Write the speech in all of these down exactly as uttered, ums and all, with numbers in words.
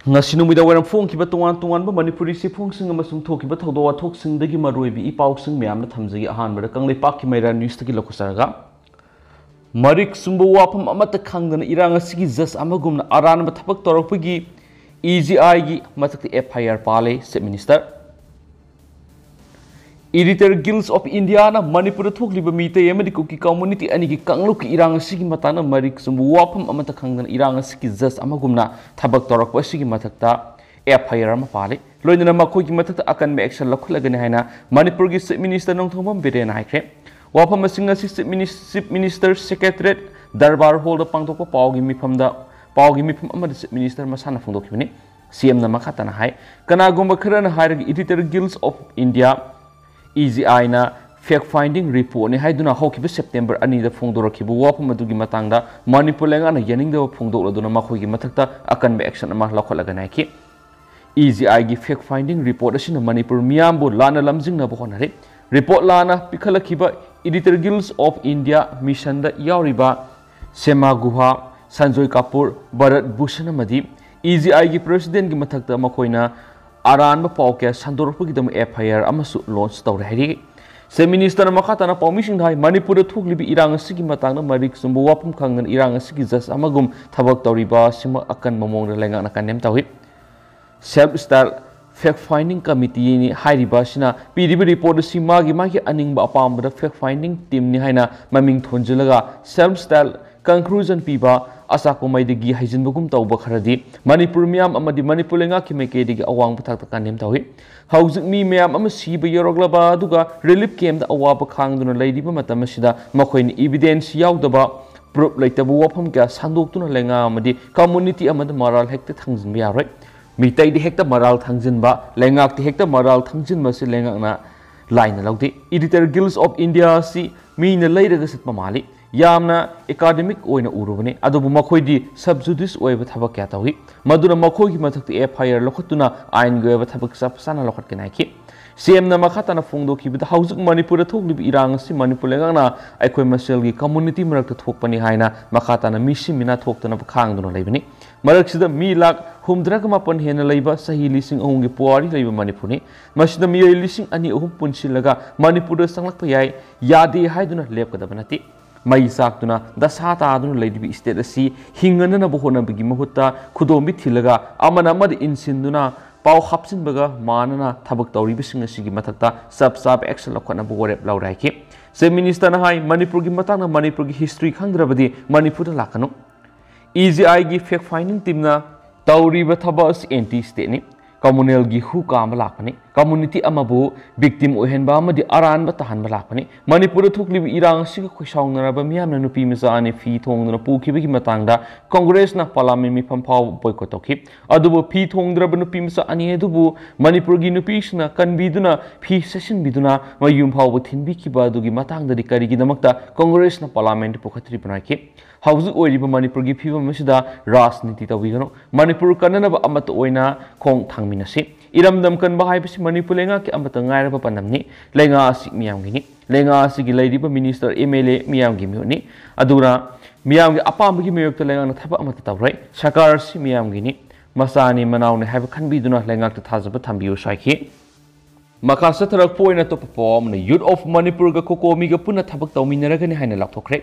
ꯉꯁꯤ ꯅꯨꯃꯤꯗꯥꯡ ꯋꯥꯏꯔꯝ ꯐꯣꯡꯈꯤꯕ ꯇꯣꯉꯥꯟ ꯇꯣꯉꯥꯟꯕ ꯃꯅꯤꯄꯨꯔꯤ ꯆꯦꯐꯣꯡꯁꯤꯡ ꯑꯃꯁꯨꯡ ꯊꯣꯛꯈꯤꯕ ꯊꯧꯗꯣꯛ ꯋꯥꯊꯣꯛꯁꯤꯡꯗꯒꯤ ꯃꯔꯨꯑꯣꯏꯕ ꯏ ꯄꯥꯎꯁꯤꯡ ꯃꯌꯥꯝꯅ ꯊꯝꯖꯒꯦ꯫ ꯑꯍꯥꯟꯕꯗ ꯀꯪꯂꯩꯄꯥꯛꯀꯤ ꯃꯩꯔꯥ ꯅ꯭ꯌꯨꯁꯇꯒꯤ ꯂꯧꯈꯠꯆꯔꯒ, ꯃꯔꯤꯛ ꯆꯨꯝꯕ ꯋꯥꯐꯝ ꯑꯃꯠꯇ ꯈꯪꯗꯅ ꯏꯔꯥꯡ ꯑꯁꯤꯒꯤ ꯖꯁ ꯑꯃꯒꯨꯝꯅ ꯑꯔꯥꯟꯕ ꯊꯕꯛ ꯇꯧꯔꯛꯄꯒꯤ ꯏ ꯖꯤ ꯑꯥꯏꯒꯤ ꯃꯊꯛꯇ ꯑꯦꯐ ꯑꯥꯏ ꯑꯥꯔ ꯄꯥꯜꯂꯦ, chief minister. Editor Guild of Indiaꯅ ꯃꯅꯤꯄꯨꯔꯗ ꯊꯣꯛꯂꯤꯕ ꯃꯤꯇꯩ ꯑꯃꯗꯤ ꯀꯨꯀꯤ ꯀꯝꯃ꯭ꯌꯨꯅꯤꯇꯤ ꯑꯅꯤꯒꯤ ꯀꯥꯡꯂꯨꯞꯀꯤ ꯏꯔꯥꯡ ꯑꯁꯤꯒꯤ ꯃꯇꯥꯡꯗ ꯃꯔꯤꯛ ꯆꯨꯝꯕ ꯋꯥꯐꯝ ꯑꯃꯠꯇ ꯈꯪꯗꯅ ꯏꯔꯥꯡ ꯑꯁꯤꯒꯤ ꯖꯁ ꯑꯃꯒꯨꯝꯅ ꯊꯕꯛ ꯇꯧꯔꯛꯄ ꯑꯁꯤꯒꯤ ꯃꯊꯛꯇ ꯑꯦꯐ ꯑꯥꯏ ꯑꯥꯔ ꯑꯃ ꯄꯥꯜꯂꯤ꯫ ꯂꯣꯏꯅꯅ ꯃꯈꯣꯏꯒꯤ ꯃꯊꯛꯇ ꯑꯀꯟꯕ ꯑꯦꯛꯁꯟ ꯂꯧꯈꯠꯂꯒꯅꯤ ꯍꯥꯏꯅ ꯃꯅꯤꯄꯨꯔꯒꯤ ꯆꯤꯐ ꯃꯤꯅꯤꯁꯇꯔ ꯅꯣꯡꯊꯣꯝꯕꯝ ꯕꯤꯔꯦꯟꯅ ꯍꯥꯏꯈ꯭ꯔꯦ꯫ ꯋꯥꯐꯝ ꯑꯁꯤꯡ ꯑꯁꯤ chief ꯃꯤꯅꯤꯁ-, chief minister secretariat darbar ꯍꯣꯜꯗ ꯄꯥꯡꯊꯣꯛꯄ ꯄꯥꯎꯒꯤ ꯃꯤꯐꯝꯗ, ꯄꯥꯎꯒꯤ ꯃꯤꯐꯝ ꯑꯃꯗ ꯆꯤꯐ ꯃꯤꯅꯤꯁꯇꯔ ꯃꯁꯥꯅ ꯐꯣꯡꯗꯣꯛꯈꯤꯕꯅꯤ꯫ ꯁꯤ ꯑꯦꯝꯅ ꯃꯈꯥ ꯇꯥꯅ ꯍꯥꯏ, ꯀꯅꯥꯒꯨꯝꯕ ꯈꯔꯅ ꯍꯥꯏꯔꯒ Editor Guild of India, E G ꯑꯥꯏꯅ fact finding reportꯅꯤ ꯍꯥꯏꯗꯨꯅ ꯍꯧꯈꯤꯕ ꯁꯦꯞꯇꯦꯝꯕꯔ ꯑꯅꯤꯗ ꯐꯣꯡꯗꯣꯔꯛꯈꯤꯕ ꯋꯥꯐꯝ ꯑꯗꯨꯒꯤ ꯃꯇꯥꯡꯗ ꯃꯅꯤꯄꯨꯔ ꯂꯩꯉꯥꯛꯅ ꯌꯥꯅꯤꯡꯗꯕ ꯐꯣꯡꯗꯣꯛꯂꯗꯨꯅ ꯃꯈꯣꯏꯒꯤ ꯃꯊꯛꯇ ꯑꯀꯟꯕ ꯑꯦꯛꯁꯟ ꯑꯃ ꯂꯧꯈꯠꯂꯒꯅꯤ ꯍꯥꯏꯈꯤ꯫ ꯏ ꯖꯤ ꯑꯥꯏꯒꯤ fact finding report ꯑꯁꯤꯅ ꯃꯅꯤꯄꯨꯔ ꯃꯤꯌꯥꯝꯕꯨ ꯂꯥꯟꯅ ꯂꯝꯖꯤꯡꯅꯕ ꯍꯣꯠꯅꯔꯤ꯫ Report ꯂꯥꯟꯅ ꯄꯤꯈꯠꯂꯛꯈꯤꯕ Editor Guild of India missionꯗ ꯌꯥꯎꯔꯤꯕ ꯁꯦꯃꯥ ꯒꯨꯍꯥ, ꯁꯟꯖꯣꯏ ꯀꯥꯄꯨꯔ, ꯚꯔꯠ ꯚꯨꯁꯟ ꯑꯃꯗꯤ ꯏ ꯖꯤ ꯑꯥꯏꯒꯤ ꯄ꯭ꯔꯦꯁꯤꯗꯦꯟꯒꯤ ꯃꯊꯛꯇ ꯃꯈꯣꯏꯅ ꯑꯔꯥꯟꯕ ꯄꯥꯎ ꯀꯌꯥ ꯁꯟꯗꯣꯔꯛꯄꯒꯤꯗꯃꯛ ꯑꯦꯐ ꯑꯥꯏ ꯑꯥꯔ ꯑꯃꯁꯨ ꯂꯣꯟꯆ ꯇꯧꯔꯦ ꯍꯥꯏꯔꯤ꯫ ꯆꯤꯐ ꯃꯤꯅꯤꯁꯇꯔꯅ ꯃꯈꯥ ꯇꯥꯅ ꯄꯥꯎꯃꯤꯁꯤꯡꯗ ꯍꯥꯏ, ꯃꯅꯤꯄꯨꯔꯗ ꯊꯣꯛꯂꯤꯕ ꯏꯔꯥꯡ ꯑꯁꯤꯒꯤ ꯃꯇꯥꯡꯗ ꯃꯔꯤꯛ ꯆꯨꯝꯕ ꯋꯥꯐꯝ ꯈꯪꯗꯅ ꯏꯔꯥꯡ ꯑꯁꯤꯒꯤ ꯖꯁ ꯑꯃꯒꯨꯝ ꯊꯕꯛ ꯇꯧꯔꯤꯕ ꯑꯁꯤꯃꯛ ꯑꯀꯟꯕ ꯃꯑꯣꯡꯗ ꯂꯩꯉꯥꯛꯅ ꯀꯟꯗꯦꯝ ꯇꯧꯏ꯫ Self style fact finding committeeꯅꯤ ꯍꯥꯏꯔꯤꯕ ꯑꯁꯤꯅ ꯄꯤꯔꯤꯕ ꯔꯤꯄꯣꯔꯠ ꯑꯁꯤ ꯃꯥꯒꯤ ꯃꯥꯒꯤ ꯑꯅꯤꯡꯕ ꯑꯄꯥꯝꯕꯗ fact finding teamꯅꯤ ꯍꯥꯏꯅ ꯃꯃꯤꯡ ꯊꯣꯟꯖꯤꯜꯂꯒ self style conclusion ꯄꯤꯕ ꯑꯆꯥꯛꯄ ꯃꯩꯗꯒꯤ ꯍꯩꯖꯤꯟꯕꯒꯨꯝ ꯇꯧꯕ ꯈꯔꯗꯤ ꯃꯅꯤꯄꯨꯔ ꯃꯤꯌꯥꯝ ꯑꯃꯗꯤ ꯃꯅꯤꯄꯨꯔ ꯂꯩꯉꯥꯛꯀꯤ ꯃꯥꯏꯀꯩꯗꯒꯤ ꯑꯋꯥꯡꯕ ꯊꯥꯛꯇ ꯀꯟꯗꯦꯝ ꯇꯧꯏ꯫ ꯍꯧꯖꯤꯛ ꯃꯤ ꯃꯌꯥꯝ ꯑꯃ ꯁꯤꯕ ꯌꯧꯔꯛꯂꯕ ꯑꯗꯨꯒ ꯔꯤꯂꯤꯐ ꯀꯦꯝꯗ ꯑꯋꯥꯕ ꯈꯥꯡꯗꯨꯅ ꯂꯩꯔꯤꯕ ꯃꯇꯝ ꯑꯁꯤꯗ ꯃꯈꯣꯏꯅ ꯏꯕꯤꯗꯦꯟꯁ ꯌꯥꯎꯗꯕ, ꯄ꯭ꯔꯨꯐ ꯂꯩꯇꯕ ꯋꯥꯐꯝ ꯀꯌꯥ ꯁꯟꯗꯣꯛꯇꯨꯅ ꯂꯩꯉꯥꯛ ꯑꯃꯗꯤ ꯀꯝꯃꯨꯅꯤꯇꯤ ꯑꯃꯗ ꯃꯔꯥꯜ ꯍꯦꯛꯇ ꯊꯥꯡꯖꯤꯟꯕ ꯌꯥꯔꯣꯏ꯫ ꯃꯤꯇꯩꯗ ꯍꯦꯛꯇ ꯃꯔꯥꯜ ꯊꯥꯡꯖꯤꯟꯕ, ꯂꯩꯉꯥꯛꯇ ꯍꯦꯛꯇ ꯃꯔꯥꯜ ꯊꯥꯡꯖꯤꯟꯕ ꯑꯁꯤ ꯂꯩꯉꯥꯛꯅ ꯂꯥꯏꯅ ꯂꯧꯗꯦ꯫ Editor Guild of India ꯑꯁꯤ ꯃꯤꯅ ꯂꯩꯔꯒ ꯆꯠꯄ ꯃꯥꯜꯂꯤ꯫ ꯌꯥꯝꯅ ꯑꯦꯀꯥꯗꯃꯤꯛ ꯑꯣꯏꯅ ꯎꯔꯨꯕꯅꯤ, ꯑꯗꯨꯕꯨ ꯃꯈꯣꯏꯗꯤ sub judice ꯑꯣꯏꯕ ꯊꯕꯛ ꯀꯌꯥ ꯇꯧꯏ꯫ ꯃꯗꯨꯅ ꯃꯈꯣꯏꯒꯤ ꯃꯊꯛꯇ ꯑꯦꯐ ꯑꯥꯏ ꯑꯥꯔ ꯂꯧꯈꯠꯇꯨꯅ ꯑꯥꯏꯟꯒꯤ ꯑꯣꯏꯕ ꯊꯕꯛ ꯆꯞ ꯆꯥꯅ ꯂꯧꯈꯠꯀꯅꯤ ꯍꯥꯏꯈꯤ꯫ ꯁꯤ ꯑꯦꯝꯅ ꯃꯈꯥ ꯇꯥꯅ ꯐꯣꯡꯗꯣꯛꯈꯤꯕꯗ, ꯍꯧꯖꯤꯛ ꯃꯅꯤꯄꯨꯔꯗ ꯊꯣꯛꯂꯤꯕ ꯏꯔꯥꯡ ꯑꯁꯤ ꯃꯅꯤꯄꯨꯔ ꯂꯩꯉꯥꯛꯅ ꯑꯩꯈꯣꯏ ꯃꯁꯦꯜꯒꯤ ꯀꯝꯃꯨꯅꯤꯇꯤ ꯃꯔꯛꯇ ꯊꯣꯛꯄꯅꯤ ꯍꯥꯏꯅ ꯃꯈꯥ ꯇꯥꯅ ꯃꯤꯁꯤ ꯃꯤꯅꯥ ꯊꯣꯛꯇꯅꯕ ꯈꯥꯡꯗꯨꯅ ꯂꯩꯕꯅꯤ꯫ ꯃꯔꯛꯁꯤꯗ ꯃꯤ ꯂꯥꯈ ꯍꯨꯝꯗ꯭ꯔꯥꯒ ꯃꯥꯄꯟ ꯍꯦꯟꯅ ꯂꯩꯕ ꯆꯍꯤ ꯂꯤꯁꯤꯡ ꯑꯍꯨꯝꯒꯤ ꯄꯨꯋꯥꯔꯤ ꯂꯩꯕ ꯃꯅꯤꯄꯨꯔꯅꯤ꯫ ꯃꯁꯤꯗ ꯃꯤꯑꯣꯏ ꯂꯤꯁꯤꯡ ꯑꯅꯤ ꯑꯍꯨꯝ ꯄꯨꯟꯁꯤꯜꯂꯒ ꯃꯅꯤꯄꯨꯔꯗ ꯆꯪꯂꯛꯄ ꯌꯥꯏ, ꯌꯥꯗꯦ ꯍꯥꯏꯗꯨꯅ ꯂꯦꯞꯀꯗꯕ ꯅꯠꯇꯦ꯫ ꯃꯩ ꯆꯥꯛꯇꯨꯅ ꯗꯁꯥ ꯇꯥꯗꯨꯅ ꯂꯩꯔꯤꯕ state ꯑꯁꯤ ꯍꯤꯡꯅꯅꯕ ꯍꯣꯠꯅꯕꯒꯤ ꯃꯍꯨꯠꯇ ꯈꯨꯗꯣꯝꯕꯤ ꯊꯤꯜꯂꯒ ꯑꯃꯅ ꯑꯃꯗ ꯏꯟꯁꯤꯟꯗꯨꯅ ꯄꯥꯎ ꯍꯥꯞꯆꯤꯟꯕꯒ ꯃꯥꯟꯅꯅ ꯊꯕꯛ ꯇꯧꯔꯤꯕꯁꯤꯡ ꯑꯁꯤꯒꯤ ꯃꯊꯛꯇ ꯆꯞ ꯆꯥꯕ action ꯂꯧꯈꯠꯅꯕ ꯋꯥꯔꯦꯞ ꯂꯧꯔꯦ ꯍꯥꯏꯈꯤ꯫ Chief Minister ꯅ ꯍꯥꯏ, ꯃꯅꯤꯄꯨꯔꯒꯤ ꯃꯇꯥꯡꯗ ꯃꯅꯤꯄꯨꯔꯒꯤ history ꯈꯪꯗ꯭ꯔꯕꯗꯤ ꯃꯅꯤꯄꯨꯔꯗ ꯂꯥꯛꯀꯅꯨ꯫ E G I ꯒꯤ fact finding team ꯅ ꯇꯧꯔꯤꯕ ꯊꯕꯛ ꯑꯁꯤ anti state ꯅꯤ꯫ Communal ꯒꯤ ꯍꯨ ꯀꯥꯝꯕ ꯂꯥꯛꯄꯅꯤ꯫ Community ꯑꯃꯕꯨ victim ꯑꯣꯏꯍꯟꯕ ꯑꯃꯗꯤ ꯑꯔꯥꯟꯕ ꯇꯥꯍꯟꯕ ꯂꯥꯛꯄꯅꯤ꯫ ꯃꯅꯤꯄꯨꯔꯗ ꯊꯣꯛꯂꯤꯕ ꯏꯔꯥꯡ ꯑꯁꯤꯒ ꯈꯣꯏꯁꯥꯎꯅꯔꯕ ꯃꯤꯌꯥꯝꯅ ꯅꯨꯄꯤ ꯃꯆꯥ ꯑꯅꯤ ꯐꯤ ꯊꯣꯡꯗꯨꯅ ꯄꯨꯈꯤꯕꯒꯤ ꯃꯇꯥꯡꯗ Congress ꯅ Parliament ꯃꯤꯐꯝ ꯐꯥꯎꯕ boycott ꯇꯧꯈꯤ꯫ ꯑꯗꯨꯕꯨ ꯐꯤ ꯊꯣꯡꯗ꯭ꯔꯕ ꯅꯨꯄꯤ ꯃꯆꯥ ꯑꯅꯤ ꯑꯗꯨꯕꯨ ꯃꯅꯤꯄꯨꯔꯒꯤ ꯅꯨꯄꯤꯁꯤꯡꯅ ꯀꯟꯕꯤꯗꯨꯅ ꯐꯤ ꯁꯦꯠꯆꯤꯟꯕꯤꯗꯨꯅ ꯃꯌꯨꯝ ꯐꯥꯎꯕ ꯊꯤꯟꯕꯤꯈꯤꯕ ꯑꯗꯨꯒꯤ ꯃꯇꯥꯡꯗꯗꯤ ꯀꯔꯤꯒꯤꯗꯃꯛꯇ Congress ꯅ Parliament ꯗ ꯄꯨꯈꯠꯇ꯭ꯔꯤꯕꯅꯣ ꯍꯥꯏꯈꯤ꯫ ꯍꯧꯖꯤꯛ ꯑꯣꯏꯔꯤꯕ ꯃꯅꯤꯄꯨꯔꯒꯤ ꯐꯤꯕꯝ ꯑꯁꯤꯗ ꯔꯥꯖꯅꯤꯇꯤ ꯇꯧꯕꯤꯒꯅꯨ꯫ ꯃꯅꯤꯄꯨꯔ ꯀꯟꯅꯅꯕ ꯑꯃꯠꯇ ꯑꯣꯏꯅ ꯈꯣꯡ ꯊꯥꯡꯃꯤꯟꯅꯁꯤ꯫ ꯏꯔꯝꯗꯝ ꯀꯟꯕ ꯍꯥꯏꯕꯁꯤ ꯃꯅꯤꯄꯨꯔ ꯂꯩꯉꯥꯛꯀꯤ ꯑꯃꯠꯇ ꯉꯥꯏꯔꯕ ꯄꯥꯟꯗꯝꯅꯤ꯫ ꯂꯩꯉꯥꯛ ꯑꯁꯤ ꯃꯤꯌꯥꯝꯒꯤꯅꯤ꯫ ꯂꯩꯉꯥꯛ ꯑꯁꯤꯒꯤ ꯂꯩꯔꯤꯕ minister, M L A ꯃꯤꯌꯥꯝꯒꯤ ꯃꯤꯍꯨꯠꯅꯤ꯫ ꯑꯗꯨꯅ ꯃꯤꯌꯥꯝꯒꯤ ꯑꯄꯥꯝꯕꯒꯤ ꯃꯥꯌꯣꯛꯇ ꯂꯩꯉꯥꯛꯅ ꯊꯕꯛ ꯑꯃꯠꯇ ꯇꯧꯔꯣꯏ꯫ ꯁꯔꯀꯥꯔ ꯑꯁꯤ ꯃꯤꯌꯥꯝꯒꯤꯅꯤ꯫ ꯃꯆꯥꯅꯤ ꯃꯅꯥꯎꯅꯤ ꯍꯥꯏꯕ ꯈꯟꯕꯤꯗꯨꯅ ꯂꯩꯉꯥꯛꯇ ꯊꯥꯖꯕ ꯊꯝꯕꯤꯌꯨ ꯍꯥꯏꯈꯤ꯫ ꯃꯈꯥ ꯆꯠꯊꯔꯛꯄ ꯑꯣꯏꯅ ꯑꯇꯣꯞꯄ ꯄꯥꯎ ꯑꯃꯅ Youth of Manipur ꯒ COCOMI ꯒ ꯄꯨꯟꯅ ꯊꯕꯛ ꯇꯧꯃꯤꯟꯅꯔꯒꯅꯤ ꯍꯥꯏꯅ ꯂꯥꯎꯊꯣꯛꯈ꯭ꯔꯦ꯫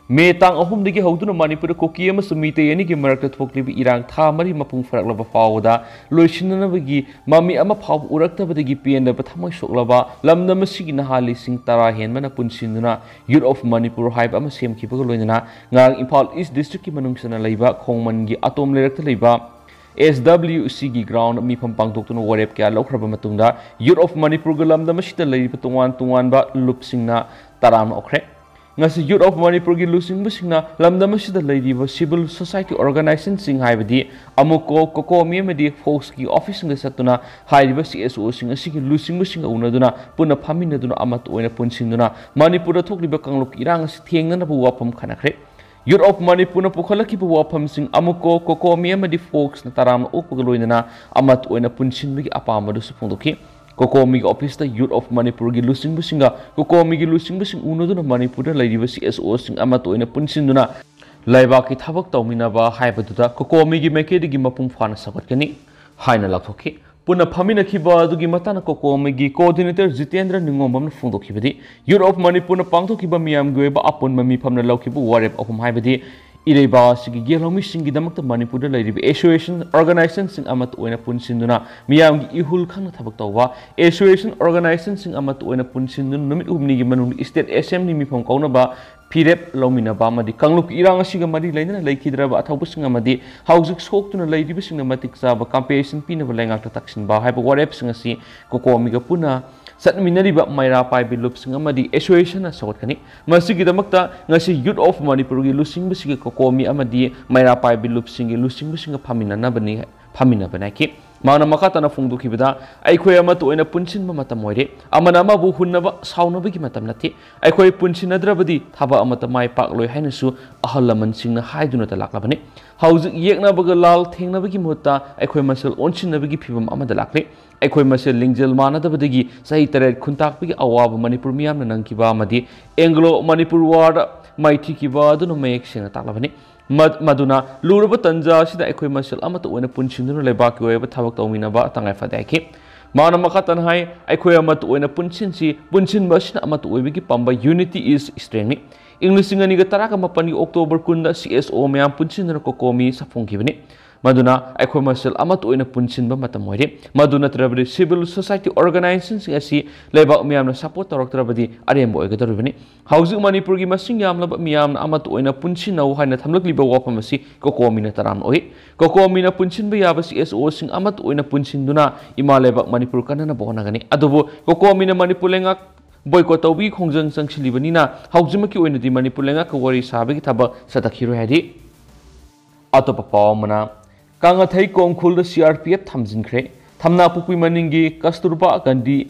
ꯃꯦ ꯇꯥꯡ ꯑꯍꯨꯝꯗꯒꯤ ꯍꯧꯗꯨꯅ ꯃꯅꯤꯄꯨꯔꯗ ꯀꯨꯀꯤ ꯑꯃꯁꯨꯡ ꯃꯤꯇꯩ ꯑꯅꯤꯒꯤ ꯃꯔꯛꯇ ꯊꯣꯛꯂꯤꯕ ꯏꯔꯥꯡ ꯊꯥ ꯃꯔꯤ ꯃꯄꯨꯡ ꯐꯥꯔꯛꯂꯕ ꯐꯥꯎꯕꯗ ꯂꯣꯏꯁꯤꯟꯅꯅꯕꯒꯤ ꯃꯃꯤ ꯑꯃ ꯐꯥꯎꯕ ꯎꯔꯛꯇꯕꯗꯒꯤ ꯄꯦꯟꯗꯕ ꯊꯃꯣꯏ ꯁꯣꯛꯂꯕ ꯂꯝꯗꯝ ꯑꯁꯤꯒꯤ ꯅꯍꯥ ꯂꯤꯁꯤꯡ ꯇꯔꯥ ꯍꯦꯟꯕꯅ ꯄꯨꯟꯁꯤꯟꯗꯨꯅ Youth of Manipur ꯍꯥꯏꯕ ꯑꯃ ꯁꯦꯝꯈꯤꯕꯒ ꯂꯣꯏꯅꯅ ꯉꯔꯥꯡ ꯏꯝꯐꯥꯜ East District ꯀꯤ ꯃꯅꯨꯡ ꯆꯟꯅ ꯂꯩꯕ ꯈꯣꯡꯃꯟꯒꯤ ꯑꯇꯣꯝ ꯂꯩꯔꯛꯇ ꯂꯩꯕ S W C ꯒꯤ ground ꯃꯤꯐꯝ ꯄꯥꯡꯊꯣꯛꯇꯨꯅ ꯋꯥꯔꯦꯞ ꯀꯌꯥ ꯂꯧꯈ꯭ꯔꯕ ꯃꯇꯨꯡꯗ Youth of Manipur ꯒ ꯂꯝꯗꯝ ꯑꯁꯤꯗ ꯂꯩꯔꯤꯕ ꯇꯣꯉꯥꯟ ꯇꯣꯉꯥꯟꯕ ꯂꯨꯞꯁꯤꯡꯅ ꯇꯔꯥꯝꯅ ꯑꯣꯛꯈ꯭ꯔꯦ꯫ ꯉꯁꯤ Youth of Manipur ꯒꯤ ꯂꯨꯆꯤꯡꯕꯁꯤꯡꯅ ꯂꯝꯗꯝ ꯑꯁꯤꯗ ꯂꯩꯔꯤꯕ civil society organization ꯁꯤꯡ ꯍꯥꯏꯕꯗꯤ ꯑꯃꯨꯀꯣ, ꯀꯣꯀꯣꯃꯤ ꯑꯃꯗꯤ ꯐꯣꯛꯁꯀꯤ office ꯁꯤꯡꯗ ꯆꯠꯇꯨꯅ ꯍꯥꯏꯔꯤꯕ C S O ꯁꯤꯡ ꯑꯁꯤꯒꯤ ꯂꯨꯆꯤꯡꯕꯁꯤꯡꯒ ꯎꯅꯗꯨꯅ ꯄꯨꯟꯅ ꯐꯝꯃꯤꯟꯅꯗꯨꯅ ꯑꯃꯠꯇ ꯑꯣꯏꯅ ꯄꯨꯟꯁꯤꯟꯗꯨꯅ ꯃꯅꯤꯄꯨꯔꯗ ꯊꯣꯛꯂꯤꯕ ꯀꯥꯡꯂꯨꯞꯀꯤ ꯏꯔꯥꯡ ꯑꯁꯤ ꯊꯦꯡꯅꯅꯕ ꯋꯥꯐꯝ ꯈꯟꯅꯈ꯭ꯔꯦ꯫ Youth of Manipur ꯅ ꯄꯨꯈꯠꯂꯛꯈꯤꯕ ꯋꯥꯐꯝꯁꯤꯡ ꯑꯃꯨꯀꯣ, ꯀꯣꯀꯣꯃꯤ ꯑꯃꯗꯤ ꯐꯣꯛꯁꯅ ꯇꯔꯥꯝꯅ ꯑꯣꯛꯄꯒ ꯂꯣꯏꯅꯅ ꯑꯃꯠꯇ ꯑꯣꯏꯅ ꯄꯨꯟꯁꯤꯟꯕꯒꯤ ꯑꯄꯥꯝꯕꯗꯨꯁꯨ ꯐꯣꯡꯗꯣꯛꯈꯤ꯫ ꯀꯣꯀꯣꯃꯤꯒꯤ office ꯇ Youth of Manipur ꯒꯤ ꯂꯨꯆꯤꯡꯕꯁꯤꯡꯒ ꯀꯣꯀꯣꯃꯤꯒꯤ ꯂꯨꯆꯤꯡꯕꯁꯤꯡ ꯎꯅꯗꯨꯅ ꯃꯅꯤꯄꯨꯔꯗ ꯂꯩꯔꯤꯕ C S O ꯁꯤꯡ ꯑꯃꯠꯇ ꯑꯣꯏꯅ ꯄꯨꯟꯁꯤꯟꯗꯨꯅ ꯂꯩꯕꯥꯛꯀꯤ ꯊꯕꯛ ꯇꯧꯃꯤꯟꯅꯕ ꯍꯥꯏꯕꯗꯨꯗ ꯀꯣꯀꯣꯃꯤꯒꯤ ꯃꯥꯏꯀꯩꯗꯒꯤ ꯃꯄꯨꯡ ꯐꯥꯅ ꯁꯧꯒꯠꯀꯅꯤ ꯍꯥꯏꯅ ꯂꯥꯎꯊꯣꯛꯈꯤ꯫ ꯄꯨꯟꯅ ꯐꯝꯃꯤꯟꯅꯈꯤꯕ ꯑꯗꯨꯒꯤ ꯃꯇꯥꯡꯗ ꯀꯣꯀꯣꯃꯤꯒꯤ coordinator ꯖꯤꯇꯦꯟꯗ꯭ꯔ ꯅꯤꯉꯣꯝꯕꯝꯅ ꯐꯣꯡꯗꯣꯛꯈꯤꯕꯗꯤ, Youth of ꯃꯅꯤꯄꯨꯔꯅ ꯄꯥꯡꯊꯣꯛꯈꯤꯕ ꯃꯤꯌꯥꯝꯒꯤ ꯑꯣꯏꯕ ꯑꯄꯨꯟꯕ ꯃꯤꯐꯝꯅ ꯂꯧꯈꯤꯕ ꯋꯥꯔꯦꯞ ꯑꯍꯨꯝ ꯍꯥꯏꯕꯗꯤ, ꯏꯔꯩꯕꯥꯛ ꯑꯁꯤꯒꯤ ꯌꯦꯜꯍꯧꯃꯤꯁꯤꯡꯒꯤꯗꯃꯛꯇ ꯃꯅꯤꯄꯨꯔꯗ ꯂꯩꯔꯤꯕ association organizationꯁꯤꯡ ꯑꯃꯠꯇ ꯑꯣꯏꯅ ꯄꯨꯟꯁꯤꯟꯗꯨꯅ ꯃꯤꯌꯥꯝꯒꯤ ꯏꯍꯨꯜ ꯈꯪꯅ ꯊꯕꯛ ꯇꯧꯕ, association organizationꯁꯤꯡ ꯑꯃꯠꯇ ꯑꯣꯏꯅ ꯄꯨꯟꯁꯤꯟꯗꯨꯅ ꯅꯨꯃꯤꯠ ꯍꯨꯝꯅꯤꯒꯤ ꯃꯅꯨꯡꯗ state assembly ꯃꯤꯐꯝ ꯀꯧꯅꯕ ꯐꯤꯔꯦꯞ ꯂꯧꯃꯤꯟꯅꯕ ꯑꯃꯗꯤ ꯀꯥꯡꯂꯨꯞꯀꯤ ꯏꯔꯥꯡ ꯑꯁꯤꯒ ꯃꯔꯤ ꯂꯩꯅꯅ ꯂꯩꯈꯤꯗ꯭ꯔꯕ ꯑꯊꯧꯕꯁꯤꯡ ꯑꯃꯗꯤ ꯍꯧꯖꯤꯛ ꯁꯣꯛꯇꯨꯅ ꯂꯩꯔꯤꯕꯁꯤꯡꯗ ꯃꯇꯤꯛ ꯆꯥꯕ compensation ꯄꯤꯅꯕ ꯂꯩꯉꯥꯛꯇ ꯇꯛꯁꯤꯟꯕ ꯍꯥꯏꯕ ꯋꯥꯔꯦꯞꯁꯤꯡ ꯑꯁꯤ ꯀꯣꯀꯣꯃꯤꯒ ꯄꯨꯟꯅ ꯆꯠꯃꯤꯟꯅꯔꯤꯕ ꯃꯩꯔꯥ ꯄꯥꯏꯕꯤ ꯂꯨꯞꯁꯤꯡ ꯑꯃꯗꯤ associationꯅ ꯁꯧꯒꯠꯀꯅꯤ꯫ ꯃꯁꯤꯒꯤꯗꯃꯛꯇ ꯉꯁꯤ Youth of ꯃꯅꯤꯄꯨꯔꯒꯤ ꯂꯨꯆꯤꯡꯕꯁꯤꯡꯒꯤ ꯀꯣꯀꯣꯃꯤ ꯑꯃꯗꯤ ꯃꯩꯔꯥ ꯄꯥꯏꯕꯤ ꯂꯨꯞꯁꯤꯡꯒꯤ ꯂꯨꯆꯤꯡꯕꯁꯤꯡꯒ ꯐꯝꯃꯤꯟꯅꯅꯕꯅꯤ ꯐꯝꯃꯤꯟꯅꯕ ꯅꯥꯏꯈꯤ꯫ ꯃꯍꯥꯛꯅ ꯃꯈꯥ ꯇꯥꯅ ꯐꯣꯡꯗꯣꯛꯈꯤꯕꯗ, ꯑꯩꯈꯣꯏ ꯑꯃꯠꯇ ꯑꯣꯏꯅ ꯄꯨꯟꯁꯤꯟꯕ ꯃꯇꯝ ꯑꯣꯏꯔꯦ꯫ ꯑꯃꯅ ꯑꯃꯕꯨ ꯍꯨꯟꯅꯕ, ꯁꯥꯎꯅꯕꯒꯤ ꯃꯇꯝ ꯅꯠꯇꯦ꯫ ꯑꯩꯈꯣꯏ ꯄꯨꯟꯁꯤꯟꯅꯗ꯭ꯔꯕꯗꯤ ꯊꯕꯛ ꯑꯃꯠꯇ ꯃꯥꯏ ꯄꯥꯛꯂꯣꯏ ꯍꯥꯏꯅꯁꯨ ꯑꯍꯜ ꯂꯃꯟꯁꯤꯡꯅ ꯍꯥꯏꯗꯨꯅꯇ ꯂꯥꯛꯂꯕꯅꯤ꯫ ꯍꯧꯖꯤꯛ ꯌꯦꯛꯅꯕꯒ ꯂꯥꯜ ꯊꯦꯡꯅꯕꯒꯤ ꯃꯍꯨꯠꯇ ꯑꯩꯈꯣꯏ ꯃꯁꯦꯜ ꯑꯣꯟꯁꯤꯟꯅꯕꯒꯤ ꯐꯤꯕꯝ ꯑꯃꯗ ꯂꯥꯛꯂꯦ꯫ ꯑꯩꯈꯣꯏ ꯃꯁꯦꯜ ꯂꯤꯡꯖꯦꯜ ꯃꯥꯟꯅꯗꯕꯗꯒꯤ ꯆꯍꯤ ꯇꯔꯦꯠ ꯈꯨꯟꯇꯥꯛꯄꯒꯤ ꯑꯋꯥꯕ ꯃꯅꯤꯄꯨꯔ ꯃꯤꯌꯥꯝꯅ ꯅꯪꯈꯤꯕ ꯑꯃꯗꯤ Anglo Manipur Warꯗ ꯃꯥꯏꯊꯤꯈꯤꯕ ꯑꯗꯨꯅ ꯃꯌꯦꯛ ꯁꯦꯡꯅ ꯇꯥꯛꯂꯕꯅꯤ꯫ ꯃ-, ꯃꯗꯨꯅ ꯂꯨꯔꯕ ꯇꯟꯖꯥ ꯑꯁꯤꯗ ꯑꯩꯈꯣꯏ ꯃꯁꯦꯜ ꯑꯃꯠꯇ ꯑꯣꯏꯅ ꯄꯨꯟꯁꯤꯟꯗꯨꯅ ꯂꯩꯕꯥꯛꯀꯤ ꯑꯣꯏꯕ ꯊꯕꯛ ꯇꯧꯃꯤꯟꯅꯕ ꯇꯉꯥꯏ ꯐꯗꯦ ꯍꯥꯏꯈꯤ꯫ ꯃꯍꯥꯛꯅ ꯃꯈꯥ ꯇꯥꯅ ꯍꯥꯏ, ꯑꯩꯈꯣꯏ ꯑꯃꯠꯇ ꯑꯣꯏꯅ ꯄꯨꯟꯁꯤꯟꯁꯤ, ꯄꯨꯟꯁꯤꯟꯕ ꯑꯁꯤꯅ ꯑꯃꯠꯇ ꯑꯣꯏꯕꯒꯤ ꯄꯥꯝꯕꯩ, unity is strengthꯅꯤ꯫ ꯏꯪ ꯂꯤꯁꯤꯡ ꯑꯅꯤꯒ ꯇꯔꯥꯒ ꯃꯥꯄꯟꯒꯤ October ꯀꯨꯟꯗ CSO ꯃꯌꯥꯝ ꯄꯨꯟꯁꯤꯟꯗꯨꯅ ꯀꯣꯀꯣꯃꯤ ꯁꯥꯐꯣꯡꯈꯤꯕꯅꯤ꯫ ꯃꯗꯨꯅ ꯑꯩꯈꯣꯏ ꯃꯁꯦꯜ ꯑꯃꯠꯇ ꯑꯣꯏꯅ ꯄꯨꯟꯁꯤꯟꯕ ꯃꯇꯝ ꯑꯣꯏꯔꯦ꯫ ꯃꯗꯨ ꯅꯠꯇ꯭ꯔꯕꯗꯤ civil society organizationꯁꯤꯡ ꯑꯁꯤ ꯂꯩꯕꯥꯛ ꯃꯤꯌꯥꯝꯅ support ꯇꯧꯔꯛꯇ꯭ꯔꯕꯗꯤ ꯑꯔꯦꯝꯕ ꯑꯣꯏꯒꯗꯧꯔꯤꯕꯅꯤ꯫ ꯍꯧꯖꯤꯛ ꯃꯅꯤꯄꯨꯔꯒꯤ ꯃꯁꯤꯡ ꯌꯥꯝꯂꯕ ꯃꯤꯌꯥꯝꯅ ꯑꯃꯠꯇ ꯑꯣꯏꯅ ꯄꯨꯟꯁꯤꯟꯅꯧ ꯍꯥꯏꯅ ꯊꯝꯂꯛꯂꯤꯕ ꯋꯥꯐꯝ ꯑꯁꯤ ꯀꯣꯀꯣꯃꯤꯅ ꯇꯔꯥꯝꯅ ꯑꯣꯏ꯫ ꯀꯣꯀꯣꯃꯤꯅ ꯄꯨꯟꯁꯤꯟꯕ ꯌꯥꯕ CSOꯁꯤꯡ ꯑꯃꯠꯇ ꯑꯣꯏꯅ ꯄꯨꯟꯁꯤꯟꯗꯨꯅ ꯏꯃꯥ ꯂꯩꯕꯥꯛ ꯃꯅꯤꯄꯨꯔ ꯀꯟꯅꯅꯕ ꯍꯣꯠꯅꯒꯅꯤ꯫ ꯑꯗꯨꯕꯨ ꯀꯣꯀꯣꯃꯤꯅ ꯃꯅꯤꯄꯨꯔ ꯂꯩꯉꯥꯛ boycott ꯇꯧꯕꯒꯤ ꯈꯣꯡꯖꯪ ꯆꯪꯁꯤꯜꯂꯤꯕꯅꯤꯅ ꯍꯧꯖꯤꯛꯃꯛꯀꯤ ꯑꯣꯏꯅꯗꯤ ꯃꯅꯤꯄꯨꯔ ꯂꯩꯉꯥꯛꯀ ꯋꯥꯔꯤ ꯁꯥꯕꯒꯤ ꯊꯕꯛ ꯆꯠꯊꯈꯤꯔꯣꯏ ꯍꯥꯏꯔꯤ꯫ ꯑꯇꯣꯞꯄ ꯄꯥꯎ ꯑꯃꯅ, ꯀꯥꯡꯉꯊꯩ ꯀꯣꯡꯈꯨꯜꯗ CRPF ꯊꯝꯖꯤꯟꯈ꯭ꯔꯦ꯫ ꯊꯝꯅꯥꯄꯣꯛꯄꯤ ꯃꯅꯤꯡꯒꯤ ꯀꯁꯇꯨꯔꯕꯥ ꯒꯥꯟꯙꯤ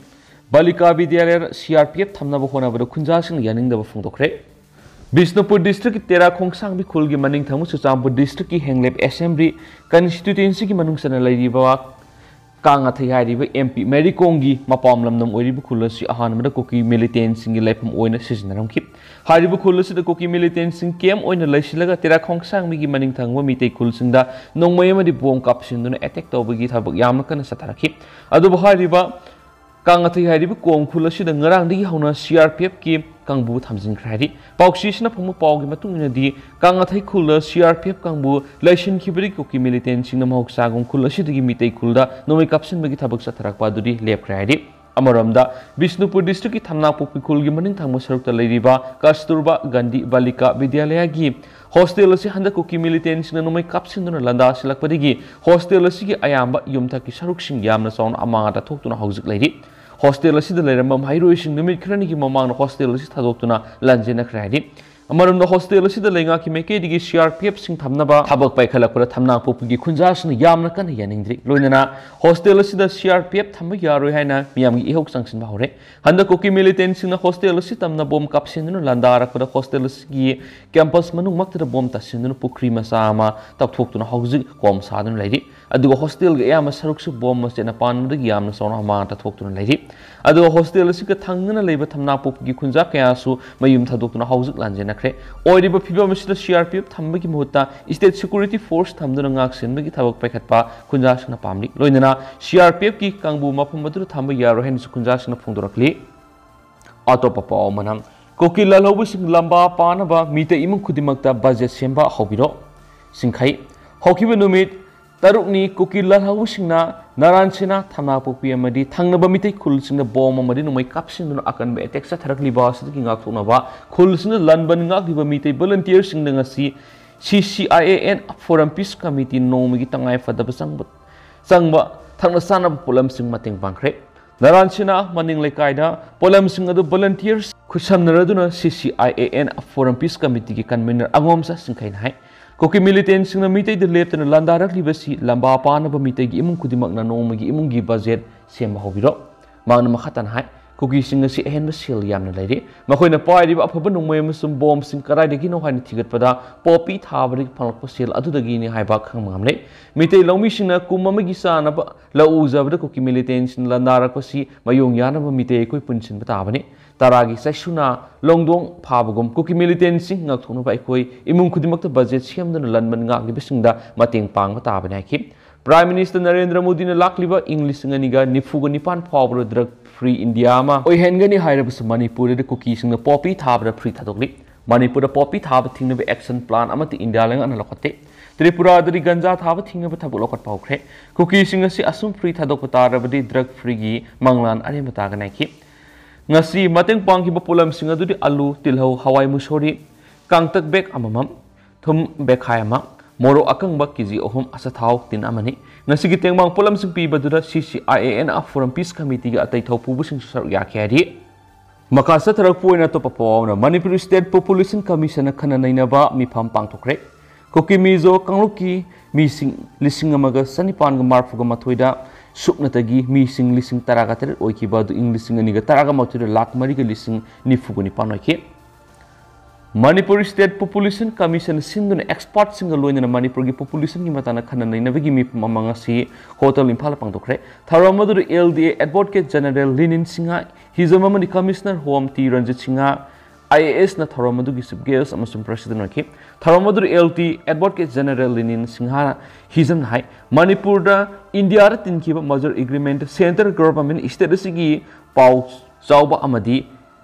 ꯕꯥꯂꯤꯀꯥ ꯕꯤꯗ꯭ꯌꯥꯂꯌꯗ CRPF ꯊꯝꯅꯕ ꯍꯣꯠꯅꯕꯗ ꯈꯨꯟꯖꯥꯁꯤꯡꯅ ꯌꯥꯅꯤꯡꯗꯕ ꯐꯣꯡꯗꯣꯛꯈ꯭ꯔꯦ꯫ ꯕꯤꯁꯅꯨꯄꯨꯔ districtꯀꯤ ꯇꯦꯔꯥ ꯈꯣꯡꯁꯥꯡꯕꯤ ꯈꯨꯜꯒꯤ ꯃꯅꯤꯡ ꯊꯪꯕ ꯆꯨꯔꯆꯥꯟꯄꯨꯔ districtꯀꯤ ꯍꯦꯡꯂꯦꯞ assembly constituencyꯒꯤ ꯃꯅꯨꯡ ꯆꯟꯅ ꯂꯩꯔꯤꯕ ꯀꯥꯡꯉꯥꯊꯩ ꯍꯥꯏꯔꯤꯕ ꯑꯦꯝ ꯄꯤ ꯃꯦꯔꯤ ꯀꯣꯝꯒꯤ ꯃꯄꯥꯝ ꯂꯝꯗꯝ ꯑꯣꯏꯔꯤꯕ ꯈꯨꯜ ꯑꯁꯤ ꯑꯍꯥꯟꯕꯗ ꯀꯨꯀꯤ ꯃꯤꯂꯤꯇꯦꯟꯁꯤꯡꯒꯤ ꯂꯩꯐꯝ ꯑꯣꯏꯅ ꯁꯤꯖꯤꯟꯅꯔꯝꯈꯤ꯫ ꯍꯥꯏꯔꯤꯕ ꯈꯨꯜ ꯑꯁꯤꯗ ꯀꯨꯀꯤ ꯃꯤꯂꯤꯇꯦꯟꯁꯤꯡ ꯀꯦꯝ ꯑꯣꯏꯅ ꯂꯩꯁꯤꯜꯂꯒ ꯇꯦꯔꯥ ꯈꯣꯡꯁꯥꯡꯕꯤꯒꯤ ꯃꯅꯤꯡ ꯊꯪꯕ ꯃꯤꯇꯩ ꯈꯨꯜꯁꯤꯡꯗ ꯅꯣꯡꯃꯩ ꯑꯃꯗꯤ ꯕꯣꯝ ꯀꯥꯞꯁꯤꯟꯗꯨꯅ ꯑꯦꯇꯦꯛ ꯇꯧꯕꯒꯤ ꯊꯕꯛ ꯌꯥꯝꯅ ꯀꯟꯅ ꯆꯠꯊꯔꯛꯈꯤ꯫ ꯑꯗꯨꯕꯨ ꯍꯥꯏꯔꯤꯕ ꯀꯥꯡꯉꯥꯊꯩ ꯍꯥꯏꯔꯤꯕ ꯀꯣꯝ ꯈꯨꯜ ꯑꯁꯤꯗ ꯉꯔꯥꯡꯗꯒꯤ ꯍꯧꯅ ꯁꯤ ꯑꯥꯔ ꯄꯤ ꯑꯦꯐꯀꯤ ꯀꯥꯡꯕꯨ ꯊꯝꯖꯤꯟꯈ꯭ꯔꯦ ꯍꯥꯏꯔꯤ꯫ ꯄꯥꯎꯆꯦꯁꯤꯅ ꯐꯪꯕ ꯄꯥꯎꯒꯤ ꯃꯇꯨꯡ ꯏꯟꯅꯗꯤ, ꯀꯥꯡꯉꯥꯊꯩ ꯈꯨꯜꯗ ꯁꯤ ꯑꯥꯔ ꯄꯤ ꯑꯦꯐ ꯀꯥꯡꯕꯨ ꯂꯩꯁꯤꯟꯈꯤꯕꯗꯒꯤ ꯀꯨꯀꯤ ꯃꯤꯂꯤꯇꯦꯟꯁꯤꯡꯅ ꯃꯍꯧꯁꯥꯒꯨꯝ ꯈꯨꯜ ꯑꯁꯤꯗꯒꯤ ꯃꯤꯇꯩ ꯈꯨꯜꯗ ꯅꯣꯡꯃꯩ ꯀꯥꯞꯁꯤꯟꯕꯒꯤ ꯊꯕꯛ ꯆꯠꯊꯔꯛꯄ ꯑꯗꯨꯗꯤ ꯂꯦꯞꯈ꯭ꯔꯦ ꯍꯥꯏꯔꯤ꯫ ꯑꯃꯔꯣꯝꯗ, ꯕꯤꯁꯅꯨꯄꯨꯔ ꯗꯤꯁꯇ꯭ꯔꯤꯛꯀꯤ ꯊꯝꯅꯥꯄꯣꯛꯄꯤ ꯈꯨꯜꯒꯤ ꯃꯅꯤꯡ ꯊꯪꯕ ꯁꯔꯨꯛꯇ ꯂꯩꯔꯤꯕ ꯀꯁꯇꯨꯔꯕꯥ ꯒꯥꯟꯙꯤ ꯕꯥꯂꯤꯀꯥ ꯕꯤꯗ꯭ꯌꯥꯂꯌꯥꯒꯤ ꯍꯣꯁꯇꯦꯜ ꯑꯁꯤ ꯍꯟꯗꯛ ꯀꯨꯀꯤ ꯃꯤꯂꯤꯇꯦꯟꯁꯤꯡꯅ ꯅꯣꯡꯃꯩ ꯀꯥꯞꯁꯤꯟꯗꯨꯅ ꯂꯥꯟꯗꯥꯁꯤꯜꯂꯛꯄꯗꯒꯤ ꯍꯣꯁꯇꯦꯜ ꯑꯁꯤꯒꯤ ꯑꯌꯥꯝꯕ ꯌꯨꯝꯊꯛꯀꯤ ꯁꯔꯨꯛꯁꯤꯡ ꯌꯥꯝꯅ ꯆꯥꯎꯅ ꯑꯃꯥꯡ ꯑꯇꯥ ꯊꯣꯛꯇꯨꯅ ꯍꯧꯖꯤꯛ ꯂꯩꯔꯤ꯫ ꯍꯣꯁꯇꯦꯜ ꯑꯁꯤꯗ ꯂꯩꯔꯝꯕ ꯃꯍꯩꯔꯣꯏꯁꯤꯡ ꯅꯨꯃꯤꯠ ꯈꯔꯅꯤꯒꯤ ꯃꯃꯥꯡꯗ ꯍꯣꯁꯇꯦꯜ ꯑꯁꯤ ꯊꯥꯗꯣꯛꯇꯨꯅ ꯂꯥꯟꯖꯦꯟꯅꯈ꯭ꯔꯦ ꯍꯥꯏꯔꯤ꯫ ꯑꯃꯔꯣꯝꯗ, ꯍꯣꯁꯇꯦꯜ ꯑꯁꯤꯗ ꯂꯩꯉꯥꯛꯀꯤ ꯃꯥꯏꯀꯩꯗꯒꯤ ꯁꯤ ꯑꯥꯔ ꯄꯤ ꯑꯦꯐꯁꯤꯡ ꯊꯝꯅꯕ ꯊꯕꯛ ꯄꯥꯏꯈꯠꯂꯛꯄꯗ ꯊꯝꯅꯥꯄꯣꯛꯄꯤꯒꯤ ꯈꯨꯟꯖꯥꯁꯤꯡꯅ ꯌꯥꯝꯅ ꯀꯟꯅ ꯌꯥꯅꯤꯡꯗ꯭ꯔꯤ꯫ ꯂꯣꯏꯅꯅ ꯍꯣꯁꯇꯦꯜ ꯑꯁꯤꯗ ꯁꯤ ꯑꯥꯔ ꯄꯤ ꯑꯦꯐ ꯊꯝꯕ ꯌꯥꯔꯣꯏ ꯍꯥꯏꯅ ꯃꯤꯌꯥꯝꯒꯤ ꯏꯍꯧ ꯆꯪꯁꯤꯟꯕ ꯍꯧꯔꯦ꯫ ꯍꯟꯗꯛ ꯀꯨꯀꯤ ꯃꯤꯂꯤꯇꯦꯟꯁꯤꯡꯅ ꯍꯣꯁꯇꯦꯜ ꯑꯁꯤ ꯇꯝꯅ ꯕꯣꯝ ꯀꯥꯞꯁꯤꯟꯗꯨꯅ ꯂꯥꯟꯗꯥꯔꯛꯄꯗ ꯍꯣꯁꯇꯦꯜ ꯑꯁꯤꯒꯤ ꯀꯦꯝꯄꯁ ꯃꯅꯨꯡꯃꯛꯇꯗ ꯕꯣꯝ ꯇꯥꯁꯤꯟꯗꯨꯅ ꯄꯨꯈ꯭ꯔꯤ ꯃꯆꯥ ꯑꯃ ꯇꯧꯊꯣꯛꯇꯨꯅ ꯍꯧꯖꯤꯛ ꯀꯣꯝ ꯁꯥꯗꯨꯅ ꯂꯩꯔꯤ꯫ ꯑꯗꯨꯒ ꯍꯣꯁꯇꯦꯜꯒꯤ ꯑꯌꯥꯝꯕ ꯁꯔꯨꯛꯁꯨ ꯕꯣꯝ ꯃꯆꯦꯠꯅ ꯄꯥꯟꯕꯗꯒꯤ ꯌꯥꯝꯅ ꯆꯥꯎꯅ ꯑꯃꯥꯡ ꯑꯇꯥ ꯊꯣꯛꯇꯨꯅ ꯂꯩꯔꯤ꯫ ꯑꯗꯨꯒ ꯍꯣꯁꯇꯦꯜ ꯑꯁꯤꯒ ꯊꯪꯅꯅ ꯂꯩꯕ ꯊꯝꯅꯥꯄꯣꯛꯄꯤꯒꯤ ꯈꯨꯟꯖꯥ ꯀꯌꯥꯁꯨ ꯃꯌꯨꯝ ꯊꯥꯗꯣꯛꯇꯨꯅ ꯍꯧꯖꯤꯛ ꯂꯥꯟꯖꯦꯟꯅꯈ꯭ꯔꯦ꯫ ꯑꯣꯏꯔꯤꯕ ꯐꯤꯕꯝ ꯑꯁꯤꯗ ꯁꯤ ꯑꯥꯔ ꯄꯤ ꯑꯦꯐ ꯊꯝꯕꯒꯤ ꯃꯍꯨꯠꯇ ꯏꯁꯇꯦꯠ ꯁꯦꯀ꯭ꯌꯨꯔꯤꯇꯤ ꯐꯣꯔꯁ ꯊꯝꯗꯨꯅ ꯉꯥꯛ ꯁꯦꯟꯕꯒꯤ ꯊꯕꯛ ꯄꯥꯏꯈꯠꯄ ꯈꯨꯟꯖꯥꯁꯤꯡꯅ ꯄꯥꯝꯂꯤ꯫ ꯂꯣꯏꯅꯅ ꯁꯤ ꯑꯥꯔ ꯄꯤ ꯑꯦꯐꯀꯤ ꯀꯥꯡꯕꯨ ꯃꯐꯝ ꯑꯗꯨꯗ ꯊꯝꯕ ꯌꯥꯔꯣꯏ ꯍꯥꯏꯅꯁꯨ ꯈꯨꯟꯖꯥꯁꯤꯡꯅ ꯐꯣꯡꯗꯣꯔꯛꯂꯤ꯫ ꯑꯇꯣꯞꯄ ꯄꯥꯎ ꯑꯃꯅ, ꯀꯨꯀꯤ ꯂꯥꯜꯍꯧꯕꯁꯤꯡ ꯂꯝꯕꯥ ꯄꯥꯅꯕ ꯃꯤꯇꯩ ꯏꯃꯨꯡ ꯈꯨꯗꯤꯡꯃꯛꯇ ꯕꯖꯦꯠ ꯁꯦꯝꯕ ꯍꯧꯕꯤꯔꯣ꯫ ꯁꯤꯡꯈꯩ꯫ ꯍꯧꯈꯤꯕ ꯅꯨꯃꯤꯠ ꯇꯔꯨꯛꯅꯤ ꯀꯨꯀꯤ ꯂꯥꯜꯍꯧꯕꯁꯤꯡꯅ ꯅꯥꯔꯥꯟ ꯁꯦꯅꯥ, ꯊꯝꯅꯥꯄꯣꯛꯄꯤ ꯑꯃꯗꯤ ꯊꯪꯅꯕ ꯃꯤꯇꯩ ꯈꯨꯜꯁꯤꯡꯗ ꯕꯣꯝ ꯑꯃꯗꯤ ꯅꯣꯡꯃꯩ ꯀꯥꯞꯁꯤꯟꯗꯨꯅ ꯑꯀꯟꯕ ꯑꯦꯇꯦꯛ ꯆꯠꯊꯔꯛꯂꯤꯕ ꯑꯁꯤꯗꯒꯤ ꯉꯥꯛꯊꯣꯛꯅꯕ ꯈꯨꯜꯁꯤꯡꯗ ꯂꯥꯟꯕꯟ ꯉꯥꯛꯂꯤꯕ ꯃꯤꯇꯩ ꯚꯣꯂꯨꯟꯇꯤꯌꯔꯁꯤꯡꯅ ꯉꯁꯤ ꯁꯤ C I A and Forum Peace Committee ꯅꯣꯡꯃꯒꯤ ꯇꯉꯥꯏ ꯐꯗꯕ ꯆꯪꯕ, ꯆꯪꯕ ꯊꯛꯅ ꯆꯥꯅꯕ ꯄꯣꯠꯂꯝꯁꯤꯡ ꯃꯇꯦꯡ ꯄꯥꯡꯈ꯭ꯔꯦ꯫ ꯅꯥꯔꯥꯟ ꯁꯦꯅꯥ ꯃꯅꯤꯡ ꯂꯩꯀꯥꯏꯗ ꯄꯣꯠꯂꯝꯁꯤꯡ ꯑꯗꯨ ꯚꯣꯂꯨꯟꯇꯤꯌꯔ ꯈꯨꯠꯁꯝꯅꯔꯗꯨꯅ ꯁꯤ C I A and Forum Peace Committeeꯒꯤ ꯀꯟꯚꯤꯅꯔ ꯑꯉꯣꯝꯆꯥ ꯁꯤꯡꯈꯩꯅ ꯍꯥꯏ꯫ ꯀꯨꯀꯤ ꯃꯤꯂꯤꯇꯦꯟꯁꯤꯡꯅ ꯃꯤꯇꯩꯗ ꯂꯦꯞꯇꯅ ꯂꯥꯟꯗꯥꯔꯛꯂꯤꯕꯁꯤ ꯂꯝꯕꯥ ꯄꯥꯅꯕ ꯃꯤꯇꯩꯒꯤ ꯏꯃꯨꯡ ꯈꯨꯗꯤꯡꯃꯛꯅ ꯅꯣꯡꯃꯒꯤ ꯏꯃꯨꯡꯒꯤ ꯕꯖꯦꯠ ꯁꯦꯝꯕ ꯍꯧꯕꯤꯔꯣ꯫ ꯃꯍꯥꯛꯅ ꯃꯈꯥ ꯇꯥꯅ ꯍꯥꯏ, ꯀꯨꯀꯤꯁꯤꯡ ꯑꯁꯤ ꯑꯍꯦꯟꯕ ꯁꯦꯜ ꯌꯥꯝꯅ ꯂꯩꯔꯤ꯫ ꯃꯈꯣꯏꯅ ꯄꯥꯏꯔꯤꯕ ꯑꯐꯕ ꯅꯣꯡꯃꯩ ꯑꯃꯁꯨꯡ ꯕꯣꯝꯕꯁꯤꯡ ꯀꯗꯥꯏꯗꯒꯤꯅꯣ ꯍꯥꯏꯅ ꯊꯤꯒꯠꯄꯗ ꯄꯣꯄꯤ ꯊꯥꯕꯗꯒꯤ ꯐꯪꯂꯛꯄ ꯁꯦꯜ ꯑꯗꯨꯗꯒꯤꯅꯤ ꯍꯥꯏꯕ ꯈꯪꯕ ꯉꯝꯂꯦ꯫ ꯃꯤꯇꯩ ꯂꯧꯃꯤꯁꯤꯡꯅ ꯀꯨꯝ ꯑꯃꯒꯤ ꯆꯥꯅꯕ ꯂꯧ ꯎꯖꯕꯗ ꯀꯨꯀꯤ ꯃꯤꯂꯤꯇꯦꯟꯁꯤꯡꯅ ꯂꯥꯟꯗꯥꯔꯛꯄꯁꯤ ꯃꯌꯣꯡ ꯌꯥꯅꯕ ꯃꯤꯇꯩ ꯑꯩꯈꯣꯏ ꯄꯨꯟꯁꯤꯟꯕ ꯇꯥꯕꯅꯤ꯫ ꯇꯔꯥꯒꯤ ꯆꯩꯁꯨꯅ ꯂꯣꯡꯗꯣꯡ ꯐꯥꯕꯒꯨꯝ ꯀꯨꯀꯤ ꯃꯤꯂꯤꯇꯦꯟꯁꯤꯡ ꯉꯥꯛꯊꯣꯛꯅꯕ ꯑꯩꯈꯣꯏ ꯏꯃꯨꯡ ꯈꯨꯗꯤꯡꯃꯛꯇ ꯕꯖꯦꯠ ꯁꯦꯝꯗꯨꯅ ꯂꯟꯕꯟ ꯉꯥꯛꯂꯤꯕꯁꯤꯡꯗ ꯃꯇꯦꯡ ꯄꯥꯡꯕ ꯇꯥꯕꯅꯤ ꯍꯥꯏꯈꯤ꯫ ꯄ꯭ꯔꯥꯏꯝ ꯃꯤꯅꯤꯁꯇꯔ ꯅꯔꯦꯟꯗ꯭ꯔ ꯃꯣꯗꯤꯅ ꯂꯥꯛꯂꯤꯕ ꯏꯪ ꯂꯤꯁꯤꯡ ꯑꯅꯤꯒ ꯅꯤꯐꯨꯒ ꯅꯤꯄꯥꯟ ꯐꯥꯎꯕꯗ ꯗ꯭ꯔꯒ ꯐ꯭ꯔꯤ ꯏꯟꯗꯤꯌꯥ ꯑꯃ ꯑꯣꯏꯍꯟꯒꯅꯤ ꯍꯥꯏꯔꯕꯁꯨ ꯃꯅꯤꯄꯨꯔꯗꯗꯤ ꯀꯨꯀꯤꯁꯤꯡꯅ ꯄꯣꯄꯤ ꯊꯥꯕꯗ ꯐ꯭ꯔꯤ ꯊꯥꯗꯣꯛꯂꯤ꯫ ꯃꯅꯤꯄꯨꯔꯗ ꯄꯣꯄꯤ ꯊꯥꯕ ꯊꯤꯡꯅꯕ ꯑꯦꯛꯁꯟ ꯄ꯭ꯂꯥꯟ ꯑꯃꯠꯇ ꯏꯟꯗꯤꯌꯥ ꯂꯩꯉꯥꯛꯅ ꯂꯧꯈꯠꯇꯦ꯫ ꯇ꯭ꯔꯤꯄꯨꯔꯥꯗꯗꯤ ꯒꯟꯖꯥ ꯊꯥꯕ ꯊꯤꯡꯅꯕ ꯊꯕꯛ ꯂꯧꯈꯠꯄ ꯍꯧꯈ꯭ꯔꯦ꯫ ꯀꯨꯀꯤꯁꯤꯡ ꯑꯁꯤ ꯑꯁꯨꯝ ꯐ꯭ꯔꯤ ꯊꯥꯗꯣꯛꯄ ꯇꯥꯔꯕꯗꯤ ꯗ꯭ꯔꯒ ꯐ꯭ꯔꯤꯒꯤ ꯃꯪꯂꯥꯟ ꯑꯔꯦꯝꯕ ꯇꯥꯒꯅꯤ ꯍꯥꯏꯈꯤ꯫ ꯉꯁꯤ ꯃꯇꯦꯡ ꯄꯥꯡꯈꯤꯕ ꯄꯣꯠꯂꯝꯁꯤꯡ ꯑꯗꯨꯗꯤ ꯑꯂꯨ, ꯇꯤꯜꯍꯧ, ꯍꯋꯥꯏ ꯃꯨꯁꯣꯔꯤ, ꯀꯥꯡꯇꯛ ꯕꯦꯒ ꯑꯃꯃꯝ, ꯊꯨꯝ ꯕꯦꯈꯥꯏ ꯑꯃ, ꯃꯣꯔꯣꯛ ꯑꯀꯪꯕ ꯀꯦ ꯖꯤ ꯑꯍꯨꯝ, ꯑꯆꯥꯊꯥꯎ ꯇꯤꯟ ꯑꯃꯅꯤ꯫ ꯉꯁꯤꯒꯤ ꯇꯦꯡꯕꯥꯡ ꯄꯣꯠꯂꯝꯁꯤꯡ ꯄꯤꯕꯗꯨꯗ C C I A N R forum peace ꯀꯃꯤꯇꯤꯒꯤ ꯑꯇꯩ ꯊꯧꯄꯨꯕꯁꯤꯡꯁꯨ ꯁꯔꯨꯛ ꯌꯥꯈꯤ ꯍꯥꯏꯔꯤ꯫ ꯃꯈꯥ ꯆꯠꯊꯔꯛꯄ ꯑꯣꯏꯅ ꯑꯇꯣꯞꯄ ꯄꯥꯎ ꯑꯃꯅ, ꯃꯅꯤꯄꯨꯔ ꯁ꯭ꯇꯦꯠ ꯄꯣꯄꯨꯂꯦꯁꯟ ꯀꯃꯤꯁꯟꯅ ꯈꯟꯅ ꯅꯩꯅꯕ ꯃꯤꯐꯝ ꯄꯥꯡꯊꯣꯛꯈ꯭ꯔꯦ꯫ ꯀꯨꯀꯤ ꯃꯤꯖꯣ ꯀꯥꯡꯂꯨꯞꯀꯤ ꯃꯤꯁꯤꯡ ꯂꯤꯁꯤꯡ ꯑꯃꯒ ꯆꯅꯤꯄꯥꯟꯒ ꯃꯔꯤꯐꯨꯒ ꯃꯥꯊꯣꯏꯗ ꯁꯨꯞꯅꯇꯒꯤ ꯃꯤꯁꯤꯡ ꯂꯤꯁꯤꯡ ꯇꯔꯥꯒ ꯇꯔꯦꯠ ꯑꯣꯏꯈꯤꯕ ꯑꯗꯨ ꯏꯪ ꯂꯤꯁꯤꯡ ꯑꯅꯤꯒ ꯇꯔꯥꯒ ꯃꯥꯊꯣꯏꯗ ꯂꯥꯈ ꯃꯔꯤꯒ ꯂꯤꯁꯤꯡ ꯅꯤꯐꯨꯒ ꯅꯤꯄꯥꯟ ꯑꯣꯏꯈꯤ꯫ ꯃꯅꯤꯄꯨꯔ ꯁ꯭ꯇꯦꯠ ꯄꯣꯄꯨꯂꯦꯁꯟ ꯀꯃꯤꯁꯟ ꯁꯤꯟꯗꯨꯅ ꯑꯦꯛꯁꯄꯥꯔꯠꯁꯤꯡꯒ ꯂꯣꯏꯅꯅ ꯃꯅꯤꯄꯨꯔꯒꯤ ꯄꯣꯄꯨꯂꯦꯁꯟꯒꯤ ꯃꯇꯥꯡꯗ ꯈꯟꯅ ꯅꯩꯅꯕꯒꯤ ꯃꯤꯐꯝ ꯑꯃ ꯉꯁꯤ ꯍꯣꯇꯦꯜ ꯏꯝꯐꯥꯜꯗ ꯄꯥꯡꯊꯣꯛꯈ꯭ꯔꯦ꯫ ꯊꯧꯔꯝ ꯑꯗꯨꯗ L D A advocate general Lenin Singh Hijam ꯑꯃꯗꯤ commissioner home T Ranjit Singh I A ꯑꯦꯁꯅ ꯊꯧꯔꯝ ꯑꯗꯨꯒꯤ ꯆꯤꯐ ꯒꯦꯁ ꯑꯃꯁꯨꯡ ꯄ꯭ꯔꯦꯁꯤꯗꯦꯟꯠ ꯑꯣꯏꯈꯤ꯫ ꯊꯧꯔꯝ ꯑꯗꯨꯗ L D A advocate general Lenin Singh ꯍꯤꯖꯝꯅ ꯍꯥꯏ, ꯃꯅꯤꯄꯨꯔꯗ ꯏꯟꯗꯤꯌꯥꯗ ꯇꯤꯟꯈꯤꯕ merger agreement, central government state ꯑꯁꯤꯒꯤ ꯄꯥꯎ ꯆꯥꯎꯕ ꯑꯃꯗꯤ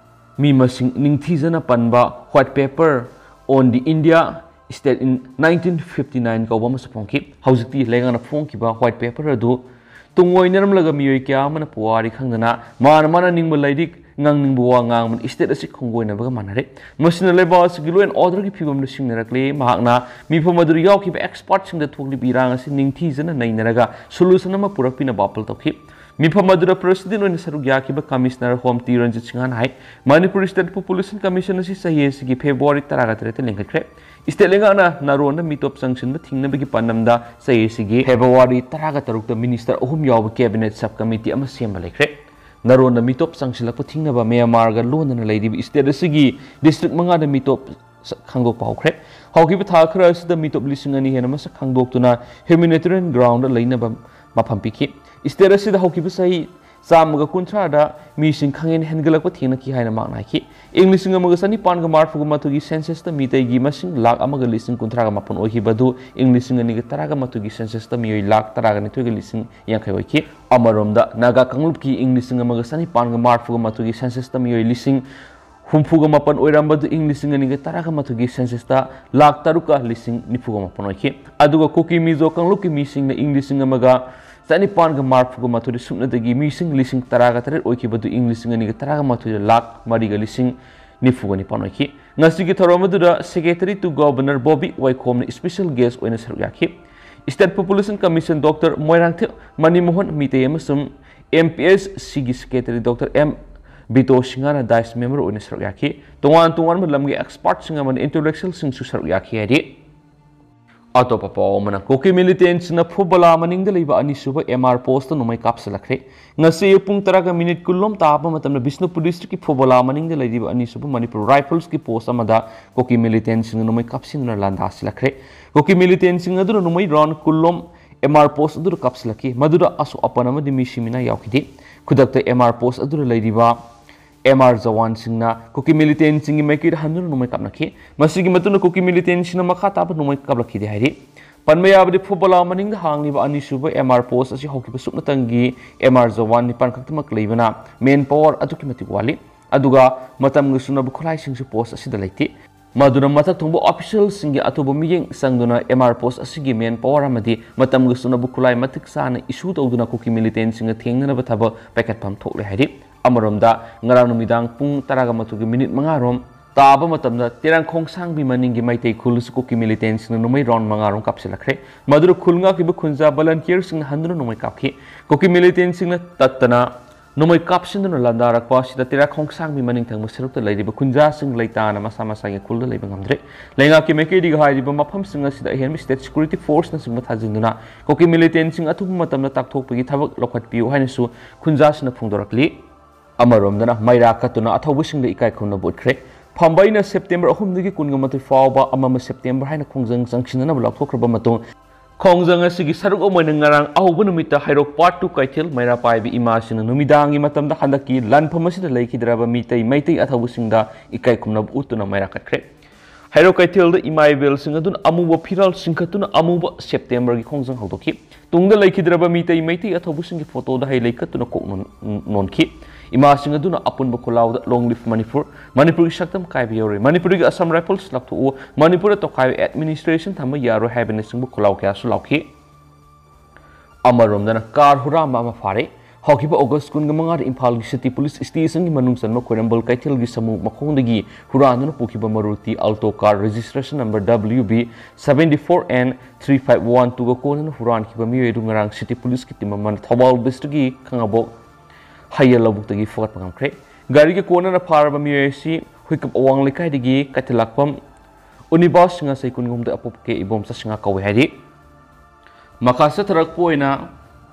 ꯃꯤ ꯃꯁꯤꯡ ꯅꯤꯡꯊꯤꯖꯅ ꯄꯟꯕ White Paper on the India State in nineteen fifty nine ꯀꯧꯕ ꯑꯃꯁꯨ ꯐꯣꯡꯈꯤ꯫ ꯍꯧꯖꯤꯛꯇꯤ ꯂꯩꯉꯥꯛꯅ ꯐꯣꯡꯈꯤꯕ White Paper ꯑꯗꯨ ꯇꯨꯡꯑꯣꯏꯅꯔꯝꯂꯒ ꯃꯤꯑꯣꯏ ꯀꯌꯥ ꯑꯃꯅ ꯄꯨꯋꯥꯔꯤ ꯈꯪꯗꯅ ꯃꯥꯅ ꯃꯥꯅ ꯅꯤꯡꯕ ꯂꯥꯏꯔꯤꯛ, ꯉꯥꯡꯅꯤꯡꯕ ꯋꯥ ꯉꯥꯡꯕꯅ ꯁ꯭ꯇꯦꯠ ꯑꯁꯤ ꯈꯣꯡꯒꯣꯏꯅꯕꯒ ꯃꯥꯟꯅꯔꯦ꯫ ꯃꯁꯤꯅ ꯂꯩꯕꯥꯛ ꯑꯁꯤꯒꯤ law and order ꯒꯤ ꯐꯤꯕꯝꯗ ꯁꯤꯡꯅꯔꯛꯂꯦ꯫ ꯃꯍꯥꯛꯅ ꯃꯤꯐꯝ ꯑꯗꯨꯗ ꯌꯥꯎꯈꯤꯕ ꯑꯦꯛꯁꯄꯥꯔꯠꯁꯤꯡꯗ ꯊꯣꯛꯂꯤꯕ ꯏꯔꯥꯡ ꯑꯁꯤ ꯅꯤꯡꯊꯤꯖꯅ ꯅꯩꯅꯔꯒ solution ꯑꯃ ꯄꯨꯔꯛꯄꯤꯅꯕ ꯑꯥꯄꯤꯜ ꯇꯧꯈꯤ꯫ ꯃꯤꯐꯝ ꯑꯗꯨꯗ ꯄ꯭ꯔꯦꯁꯤꯗꯦꯟꯠ ꯑꯣꯏꯅ ꯁꯔꯨꯛ ꯌꯥꯈꯤꯕ ꯀꯃꯤꯁꯅꯔ ꯍꯣꯝ ꯇꯤ ꯔꯟꯖꯤꯠ ꯁꯤꯡꯍꯅ ꯍꯥꯏ, ꯃꯅꯤꯄꯨꯔ ꯁ꯭ꯇꯦꯠ ꯄꯣꯄꯨꯂꯦꯁꯟ ꯀꯃꯤꯁꯟ ꯑꯁꯤ ꯆꯍꯤ ꯑꯁꯤꯒꯤ ꯐꯦꯕ꯭ꯔꯨꯋꯥꯔꯤ ꯇꯔꯥꯒ ꯇꯔꯦꯠꯇ ꯂꯤꯡꯈꯠꯈ꯭ꯔꯦ꯫ ꯁ꯭ꯇꯦꯠ ꯂꯩꯉꯥꯛꯅ ꯅꯥꯔꯣꯟꯗ ꯃꯤꯇꯣꯞ ꯆꯪꯁꯤꯟꯕ ꯊꯤꯡꯅꯕꯒꯤ ꯄꯥꯟꯗꯝꯗ ꯆꯍꯤ ꯑꯁꯤꯒꯤ ꯐꯦꯕ꯭ꯔꯨꯋꯥꯔꯤ ꯇꯔꯥꯒ ꯇꯔꯨꯛꯇ ꯃꯤꯅꯤꯁꯇꯔ ꯑꯍꯨꯝ ꯌꯥꯎꯕ ꯀꯦꯕꯤꯅꯦꯠ ꯁꯕ ꯀꯃꯤꯇꯤ ꯑꯃ ꯁꯦꯝꯕ ꯂꯩꯈ꯭ꯔꯦ꯫ ꯅꯔꯣꯟꯗ ꯃꯤꯇꯣꯞ ꯆꯪꯁꯤꯜꯂꯛꯄ ꯊꯤꯡꯅꯕ ꯃ꯭ꯌꯥꯟꯃꯥꯔꯒ ꯂꯣꯟꯅꯅ ꯂꯩꯔꯤꯕ ꯁ꯭ꯇꯦꯠ ꯑꯁꯤꯒꯤ ꯗꯤꯁꯇ꯭ꯔꯤꯛ ꯃꯉꯥꯗ ꯃꯤꯇꯣꯞ ꯁ-, ꯈꯪꯗꯣꯛꯄ ꯍꯧꯈ꯭ꯔꯦ꯫ ꯍꯧꯈꯤꯕ ꯊꯥ ꯈꯔ ꯑꯁꯤꯗ ꯃꯤꯇꯣꯞ ꯂꯤꯁꯤꯡ ꯑꯅꯤ ꯍꯦꯟꯅ ꯃꯁꯛ ꯈꯪꯗꯣꯛꯇꯨꯅ ꯍ꯭ꯌꯨꯃꯦꯅꯤꯇꯦꯔꯤꯌꯟ ꯒ꯭ꯔꯥꯎꯟꯗ ꯂꯩꯅꯕ ꯃꯐꯝ ꯄꯤꯈꯤ꯫ ꯁ꯭ꯇꯦꯠ ꯑꯁꯤꯗ ꯍꯧꯈꯤꯕ ꯆꯍꯤ ꯆꯥꯝꯃꯒ ꯀꯨꯟꯊ꯭ꯔꯥꯗ ꯃꯤꯁꯤꯡ ꯈꯪꯍꯦꯟ ꯍꯦꯟꯒꯠꯂꯛꯄ ꯊꯦꯡꯅꯈꯤ ꯍꯥꯏꯅ ꯃꯍꯥꯛꯅ ꯍꯥꯏꯈꯤ꯫ ꯏꯪ ꯂꯤꯁꯤꯡ ꯑꯃꯒ ꯆꯅꯤꯄꯥꯟꯒ ꯃꯔꯤꯐꯨꯒ ꯃꯥꯊꯣꯏꯒꯤ ꯁꯦꯟꯁꯁꯇ ꯃꯤꯇꯩꯒꯤ ꯃꯁꯤꯡ ꯂꯥꯈ ꯑꯃꯒ ꯂꯤꯁꯤꯡ ꯀꯨꯟꯊ꯭ꯔꯥꯒ ꯃꯥꯄꯟ ꯑꯣꯏꯈꯤꯕ ꯑꯗꯨ ꯏꯪ ꯂꯤꯁꯤꯡ ꯑꯅꯤꯒ ꯇꯔꯥꯒ ꯃꯥꯊꯣꯏꯒꯤ ꯁꯦꯟꯁꯁꯇ ꯃꯤꯑꯣꯏ ꯂꯥꯈ ꯇꯔꯥꯒ ꯅꯤꯊꯣꯏꯒ ꯂꯤꯁꯤꯡ ꯌꯥꯡꯈꯩ ꯑꯣꯏꯈꯤ꯫ ꯑꯃꯔꯣꯝꯗ, ꯅꯥꯒꯥ ꯀꯥꯡꯂꯨꯞꯀꯤ ꯏꯪ ꯂꯤꯁꯤꯡ ꯑꯃꯒ ꯆꯅꯤꯄꯥꯟꯒ ꯃꯔꯤꯐꯨꯒ ꯃꯥꯊꯣꯏꯒꯤ ꯁꯦꯟꯁꯁꯇ ꯃꯤꯑꯣꯏ ꯂꯤꯁꯤꯡ ꯍꯨꯝꯐꯨꯒ ꯃꯥꯄꯟ ꯑꯣꯏꯔꯝꯕꯗꯨ ꯏꯪ ꯂꯤꯁꯤꯡ ꯑꯅꯤꯒ ꯇꯔꯥꯒ ꯃꯥꯊꯣꯏꯒꯤ ꯁꯦꯟꯁꯁꯇ ꯂꯥꯈ ꯇꯔꯨꯛꯀ ꯂꯤꯁꯤꯡ ꯅꯤꯐꯨꯒ ꯃꯥꯄꯟ ꯑꯣꯏꯈꯤ꯫ ꯑꯗꯨꯒ ꯀꯨꯀꯤ ꯃꯤꯖꯣ ꯀꯥꯡꯂꯨꯞꯀꯤ ꯃꯤꯁꯤꯡꯅ ꯏꯪ ꯂꯤꯁꯤꯡ ꯑꯃꯒ ꯆꯅꯤꯄꯥꯟꯒ ꯃꯔꯤꯐꯨꯒ ꯃꯥꯊꯣꯏꯗ ꯁꯨꯞꯅꯗꯒꯤ ꯃꯤꯁꯤꯡ ꯂꯤꯁꯤꯡ ꯇꯔꯥꯒ ꯇꯔꯦꯠ ꯑꯣꯏꯈꯤꯕꯗꯨ ꯏꯪ ꯂꯤꯁꯤꯡ ꯑꯅꯤꯒ ꯇꯔꯥꯒ ꯃꯥꯊꯣꯏꯗ ꯂꯥꯈ ꯃꯔꯤꯒ ꯂꯤꯁꯤꯡ ꯅꯤꯐꯨꯒ ꯅꯤꯄꯥꯟ ꯑꯣꯏꯈꯤ꯫ ꯉꯁꯤꯒꯤ ꯊꯧꯔꯝ ꯑꯗꯨꯗ Secretary to Governor Bobby ꯋꯥꯏꯈꯣꯝꯅ special guest ꯑꯣꯏꯅ ꯁꯔꯨꯛ ꯌꯥꯈꯤ꯫ State Population Commission Doctor Moirangthem ꯃꯅꯤꯃꯣꯍꯟ Meitei ꯑꯃꯁꯨꯡ M P S Cꯒꯤ Secretary Doctor M ꯕꯤꯇꯣ ꯁꯤꯡꯍꯅ ꯗꯥꯏꯁ ꯃꯦꯝꯕꯔ ꯑꯣꯏꯅ ꯁꯔꯨꯛ ꯌꯥꯈꯤ꯫ ꯇꯣꯉꯥꯟ ꯇꯣꯉꯥꯟꯕ ꯂꯝꯒꯤ ꯑꯦꯛꯁꯄꯥꯔꯠꯁꯤꯡ ꯑꯃꯗꯤ ꯏꯟꯇꯦꯂꯦꯛꯆꯨꯋꯦꯜꯁꯤꯡꯁꯨ ꯁꯔꯨꯛ ꯌꯥꯈꯤ ꯍꯥꯏꯔꯤ꯫ ꯑꯇꯣꯞꯄ ꯄꯥꯎ ꯑꯃꯅ, ꯀꯨꯀꯤ ꯃꯤꯂꯤꯇꯦꯟꯁꯤꯡꯅ ꯐꯨꯕꯂꯥ ꯃꯅꯤꯡꯗ ꯂꯩꯕ ꯑꯅꯤꯁꯨꯕ M R post ꯅꯣꯡꯃꯩ ꯀꯥꯞꯁꯤꯜꯂꯛꯈ꯭ꯔꯦ꯫ ꯉꯁꯤ ꯑꯌꯨꯛ ꯄꯨꯡ ꯇꯔꯥꯒ ꯃꯤꯅꯤꯠ ꯀꯨꯟꯂꯣꯝ ꯇꯥꯕ ꯃꯇꯝꯗ ꯕꯤꯁꯅꯨꯄꯨꯔ ꯗꯤꯁꯇ꯭ꯔꯤꯛꯀꯤ ꯐꯨꯕꯂꯥ ꯃꯅꯤꯡꯗ ꯂꯩꯔꯤꯕ ꯑꯅꯤꯁꯨꯕ ꯃꯅꯤꯄꯨꯔ ꯔꯥꯏꯐꯜꯁꯀꯤ ꯄꯣꯁ ꯑꯃꯗ ꯀꯨꯀꯤ ꯃꯤꯂꯤꯇꯦꯟꯁꯤꯡꯅ ꯅꯣꯡꯃꯩ ꯀꯥꯞꯁꯤꯟꯗꯨꯅ ꯂꯥꯟꯗꯥꯁꯤꯜꯂꯛꯈ꯭ꯔꯦ꯫ ꯀꯨꯀꯤ ꯃꯤꯂꯤꯇꯦꯟꯁꯤꯡ ꯑꯗꯨꯅ ꯅꯣꯡꯃꯩ ꯔꯥꯎꯟ ꯀꯨꯟꯂꯣꯝ M R post ꯑꯗꯨꯗ ꯀꯥꯞꯁꯤꯜꯂꯛꯈꯤ꯫ ꯃꯗꯨꯗ ꯑꯁꯣꯛ ꯑꯄꯟ ꯑꯃꯗꯤ ꯃꯤ ꯁꯤꯃꯤꯅꯥ ꯌꯥꯎꯈꯤꯗꯦ꯫ ꯈꯨꯗꯛꯇ M R post ꯑꯗꯨꯗ ꯂꯩꯔꯤꯕ M R ꯖꯋꯥꯟꯁꯤꯡꯅ ꯀꯨꯀꯤ ꯃꯤꯂꯤꯇꯦꯟꯁꯤꯡꯒꯤ ꯃꯥꯏꯀꯩꯗ ꯍꯟꯗꯨꯅ ꯅꯣꯡꯃꯩ ꯀꯥꯞꯅꯈꯤ꯫ ꯃꯁꯤꯒꯤ ꯃꯇꯨꯡꯗ ꯀꯨꯀꯤ ꯃꯤꯂꯤꯇꯦꯟꯁꯤꯡꯅ ꯃꯈꯥ ꯇꯥꯕ ꯅꯣꯡꯃꯩ ꯀꯥꯞꯂꯛꯈꯤꯗꯦ ꯍꯥꯏꯔꯤ꯫ ꯄꯟꯕ ꯌꯥꯕꯗꯤ, ꯐꯨꯕꯂꯥ ꯃꯅꯤꯡꯗ ꯍꯥꯡꯂꯤꯕ ꯑꯅꯤꯁꯨꯕ M R post ꯑꯁꯤ ꯍꯧꯈꯤꯕ ꯁꯨꯞꯅꯇꯪꯒꯤ M R ꯖꯋꯥꯟ ꯅꯤꯄꯥꯟ ꯈꯛꯇꯃꯛ ꯂꯩꯕꯅ ꯃꯦꯟ ꯄꯥꯋꯔ ꯑꯗꯨꯛꯀꯤ ꯃꯇꯤꯛ ꯋꯥꯠꯂꯤ꯫ ꯑꯗꯨꯒ ꯃꯇꯝꯒ ꯆꯨꯅꯕ ꯈꯨꯠꯂꯥꯏꯁꯤꯡꯁꯨ ꯄꯣꯁ ꯑꯁꯤꯗ ꯂꯩꯇꯦ꯫ ꯃꯗꯨꯅ ꯃꯊꯛ ꯊꯣꯡꯕ ꯑꯣꯐꯤꯁꯤꯌꯦꯜꯁꯤꯡꯒꯤ ꯑꯊꯨꯕ ꯃꯤꯠꯌꯦꯡ ꯆꯪꯗꯨꯅ M R post ꯑꯁꯤꯒꯤ ꯃꯦꯟ ꯄꯥꯋꯔ ꯑꯃꯗꯤ ꯃꯇꯝꯒ ꯆꯨꯅꯕ ꯈꯨꯠꯂꯥꯏ ꯃꯇꯤꯛ ꯆꯥꯅ ꯏꯁꯨ ꯇꯧꯗꯨꯅ ꯀꯨꯀꯤ ꯃꯤꯂꯤꯇꯦꯟꯁꯤꯡꯒ ꯊꯦꯡꯅꯅꯕ ꯊꯕꯛ ꯄꯥꯏꯈꯠꯐꯝ ꯊꯣꯛꯂꯦ ꯍꯥꯏꯔꯤ꯫ ꯑꯃꯔꯣꯝꯗ, ꯉꯔꯥꯡ ꯅꯨꯃꯤꯗꯥꯡ ꯄꯨꯡ ꯇꯔꯥꯒ ꯃꯥꯊꯣꯏꯒꯤ ꯃꯤꯅꯤꯠ ꯃꯉꯥꯔꯣꯝ ꯇꯥꯕ ꯃꯇꯝꯗ ꯇꯦꯔꯥꯡꯈꯣꯡ ꯁꯥꯡꯕꯤ ꯃꯅꯤꯡꯒꯤ ꯃꯩꯇꯩ ꯈꯨꯜꯁꯨ ꯀꯨꯀꯤ ꯃꯤꯂꯤꯇꯦꯟꯁꯤꯡꯅ ꯅꯣꯡꯃꯩ ꯔꯥꯎꯟ ꯃꯉꯥꯔꯣꯝ ꯀꯥꯞꯁꯤꯜꯂꯛꯈ꯭ꯔꯦ꯫ ꯃꯗꯨꯗ ꯈꯨꯜ ꯉꯥꯛꯂꯤꯕ ꯈꯨꯟꯖꯥ ꯚꯣꯂꯟꯇꯤꯌꯔꯁꯤꯡꯅ ꯍꯟꯗꯨꯅ ꯅꯣꯡꯃꯩ ꯀꯥꯞꯈꯤ꯫ ꯀꯨꯀꯤ ꯃꯤꯂꯤꯇꯦꯟꯁꯤꯡꯅ ꯇꯠꯇꯅ ꯅꯣꯡꯃꯩ ꯀꯥꯞꯁꯤꯟꯗꯨꯅ ꯂꯥꯟꯗꯥꯔꯛꯄ ꯑꯁꯤꯗ ꯇꯦꯔꯥ ꯈꯣꯡꯁꯥꯡꯕꯤ ꯃꯅꯤꯡꯊꯪꯕ ꯁꯔꯨꯛꯇ ꯂꯩꯔꯤꯕ ꯈꯨꯟꯖꯥꯁꯤꯡ ꯂꯩꯇꯥꯅ ꯃꯁꯥ ꯃꯁꯥꯒꯤ ꯈꯨꯜꯗ ꯂꯩꯕ ꯉꯝꯗ꯭ꯔꯦ꯫ ꯂꯩꯉꯥꯛꯀꯤ ꯃꯥꯏꯀꯩꯗꯒꯤ ꯍꯥꯏꯔꯤꯕ ꯃꯐꯝꯁꯤꯡ ꯑꯁꯤꯗ ꯑꯍꯦꯟꯕ state security forceꯅꯆꯤꯡꯕ ꯊꯥꯖꯤꯟꯗꯨꯅ ꯀꯨꯀꯤ militantꯁꯤꯡ ꯑꯊꯨꯕ ꯃꯇꯝꯗ ꯇꯥꯛꯊꯣꯛꯄꯒꯤ ꯊꯕꯛ ꯂꯧꯈꯠꯄꯤꯌꯨ ꯍꯥꯏꯅꯁꯨ ꯈꯨꯟꯖꯥꯁꯤꯡꯅ ꯐꯣꯡꯗꯣꯔꯛꯂꯤ꯫ ꯑꯃꯔꯣꯝꯗꯅ ꯃꯩꯔꯥ ꯀꯠꯇꯨꯅ ꯑꯊꯧꯕꯁꯤꯡꯗ ꯏꯀꯥꯏ ꯈꯨꯝꯅꯕ ꯎꯠꯈ꯭ꯔꯦ꯫ ꯐꯝꯕꯩꯅ September ꯑꯍꯨꯝꯗꯒꯤ ꯀꯨꯟꯒ ꯃꯥꯊꯣꯏ ꯐꯥꯎꯕ ꯑꯃꯝꯕ September ꯍꯥꯏꯅ ꯈꯣꯡꯖꯪ ꯆꯪꯁꯤꯟꯅꯅꯕ ꯂꯥꯎꯊꯣꯛꯈ꯭ꯔꯕ ꯃꯇꯨꯡ, ꯈꯣꯡꯖꯪ ꯑꯁꯤꯒꯤ ꯁꯔꯨꯛ ꯑꯃ ꯑꯣꯏꯅ ꯉꯔꯥꯡ ꯑꯍꯧꯕ ꯅꯨꯃꯤꯠꯇ ꯍꯩꯔꯣꯛ Part two ꯀꯩꯊꯦꯜ ꯃꯩꯔꯥ ꯄꯥꯏꯕꯤ ꯏꯃꯥꯁꯤꯡꯅ ꯅꯨꯃꯤꯗꯥꯡꯒꯤ ꯃꯇꯝꯗ ꯍꯟꯗꯛꯀꯤ ꯂꯥꯟꯐꯝ ꯑꯁꯤꯗ ꯂꯩꯈꯤꯗ꯭ꯔꯕ ꯃꯤꯇꯩ ꯃꯩꯇꯩ ꯑꯊꯧꯕꯁꯤꯡꯗ ꯏꯀꯥꯏ ꯈꯨꯝꯅꯕ ꯎꯠꯇꯨꯅ ꯃꯩꯔꯥ ꯀꯠꯈ꯭ꯔꯦ꯫ ꯍꯩꯔꯣꯛ ꯀꯩꯊꯦꯜꯗ ꯏꯃꯥ ꯏꯕꯦꯜꯁꯤꯡ ꯑꯗꯨꯅ ꯑꯃꯨꯕ ꯐꯤꯔꯥꯜ ꯆꯤꯡꯈꯠꯇꯨꯅ ꯑꯃꯨꯕ Septemberꯒꯤ ꯈꯣꯡꯖꯪ ꯍꯧꯗꯣꯛꯈꯤ꯫ ꯇꯨꯡꯗ ꯂꯩꯈꯤꯗ꯭ꯔꯕ ꯃꯤꯇꯩ ꯃꯩꯇꯩ ꯑꯊꯧꯕꯁꯤꯡꯒꯤ ꯐꯣꯇꯣꯗ ꯍꯩ ꯂꯩ ꯀꯠꯇꯨꯅ ꯀꯣꯛ ꯅꯣꯟ-, ꯅꯣꯟꯈꯤ꯫ ꯏꯃꯥꯁꯤꯡ ꯑꯗꯨꯅ ꯑꯄꯨꯟꯕ ꯈꯨꯜꯂꯥꯎꯗ "Long live Manipur", "ꯃꯅꯤꯄꯨꯔꯒꯤ ꯁꯛꯇꯝ ꯀꯥꯏꯕ ꯌꯧꯔꯣꯏ", "ꯃꯅꯤꯄꯨꯔꯒꯤ Assam Rifles ꯂꯧꯊꯣꯛꯎ", "ꯃꯅꯤꯄꯨꯔꯗ ꯇꯣꯈꯥꯏꯕ administration ꯊꯝꯕ ꯌꯥꯔꯣꯏ" ꯍꯥꯏꯕꯅꯆꯤꯡꯕ ꯈꯨꯜꯂꯥꯎ ꯀꯌꯥꯁꯨ ꯂꯥꯎꯈꯤ꯫ ꯑꯃꯔꯣꯝꯗꯅ car ꯍꯨꯔꯥꯟꯕ ꯑꯃ ꯐꯥꯔꯦ꯫ ꯍꯧꯈꯤꯕ August ꯀꯨꯟꯒ ꯃꯉꯥꯗ ꯏꯝꯐꯥꯜꯒꯤ city police stationꯒꯤ ꯃꯅꯨꯡ ꯆꯟꯕ ꯈꯣꯏꯔꯝꯕꯜ ꯀꯩꯊꯦꯜꯒꯤ ꯁꯃꯨ ꯃꯈꯣꯡꯗꯒꯤ ꯍꯨꯔꯥꯟꯗꯨꯅ ꯄꯨꯈꯤꯕ Maruti Alto car registration number W B seven four N three five one twoꯒ ꯀꯣꯟꯅꯅ ꯍꯨꯔꯥꯟꯈꯤꯕ ꯃꯤꯑꯣꯏ ꯑꯗꯨ ꯉꯔꯥꯡ city policeꯀꯤ team ꯑꯃꯅ ꯊꯧꯕꯥꯜ districtꯀꯤ ꯈꯥꯉꯕꯣꯛ ꯍꯩꯌꯦꯜ ꯂꯧꯕꯨꯛꯇꯒꯤ ꯐꯨꯒꯠꯄ ꯉꯝꯈ꯭ꯔꯦ꯫ ꯒꯥꯔꯤꯒ ꯀꯣꯟꯅꯅ ꯐꯥꯔꯕ ꯃꯤꯑꯣꯏ ꯑꯁꯤ ꯍꯨꯏꯀꯞ ꯑꯋꯥꯡ ꯂꯩꯀꯥꯏꯗꯒꯤ ꯀꯩꯊꯦꯜꯂꯥꯛꯄꯝ ꯎꯅꯤꯕꯥꯁ ꯁꯤꯡꯍ, ꯆꯍꯤ ꯀꯨꯟꯍꯨꯝꯗꯣꯏ, ꯑꯄꯣꯛꯀꯦ ꯏꯕꯣꯝꯆꯥ ꯁꯤꯡꯍ ꯀꯧꯏ ꯍꯥꯏꯔꯤ꯫ ꯃꯈꯥ ꯆꯠꯊꯔꯛꯄ ꯑꯣꯏꯅ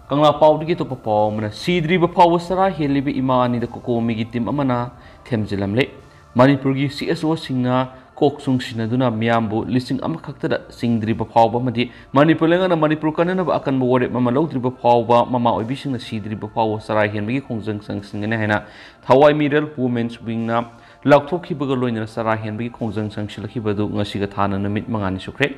ꯀꯪꯂꯥ ꯄꯥꯎꯗꯒꯤ ꯑꯇꯣꯞꯄ ꯄꯥꯎ ꯑꯃꯅ, ꯁꯤꯗ꯭ꯔꯤꯕ ꯐꯥꯎꯕ ꯆꯔꯥ ꯍꯦꯜꯂꯤꯕ ꯏꯃꯥ ꯑꯅꯤꯗ ꯀꯣꯀꯣꯃꯤꯒꯤ team ꯑꯃꯅ ꯊꯦꯝꯖꯤꯜꯂꯝꯂꯦ꯫ ꯃꯅꯤꯄꯨꯔꯒꯤ C S Oꯁꯤꯡꯅ ꯀꯣꯛ ꯆꯨꯡꯁꯤꯟꯅꯗꯨꯅ ꯃꯤꯌꯥꯝꯕꯨ ꯂꯤꯁꯤꯡ ꯑꯃꯈꯛꯇꯗ ꯆꯤꯡꯗ꯭ꯔꯤꯕ ꯐꯥꯎꯕ ꯑꯃꯗꯤ ꯃꯅꯤꯄꯨꯔ ꯂꯩꯉꯥꯛꯅ ꯃꯅꯤꯄꯨꯔ ꯀꯟꯅꯅꯕ ꯑꯀꯟꯕ ꯋꯥꯔꯦꯞ ꯑꯃ ꯂꯧꯗ꯭ꯔꯤꯕ ꯐꯥꯎꯕ ꯃꯃꯥ ꯑꯣꯏꯕꯤꯁꯤꯡꯅ ꯁꯤꯗ꯭ꯔꯤꯕ ꯐꯥꯎꯕ ꯆꯔꯥ ꯍꯦꯟꯕꯒꯤ ꯈꯣꯡꯖꯪ ꯆꯪꯁꯤꯟꯒꯅꯤ ꯍꯥꯏꯅ ꯊꯋꯥꯏ ꯃꯤꯔꯦꯜ Women's Wingꯅ ꯂꯥꯎꯊꯣꯛꯈꯤꯕꯒ ꯂꯣꯏꯅꯅ ꯆꯔꯥ ꯍꯦꯟꯕꯒꯤ ꯈꯣꯡꯖꯪ ꯆꯪꯁꯤꯜꯂꯛꯈꯤꯕ ꯑꯗꯨ ꯉꯁꯤꯒ ꯊꯥꯅ ꯅꯨꯃꯤꯠ ꯃꯉꯥꯅꯤ ꯁꯨꯈ꯭ꯔꯦ꯫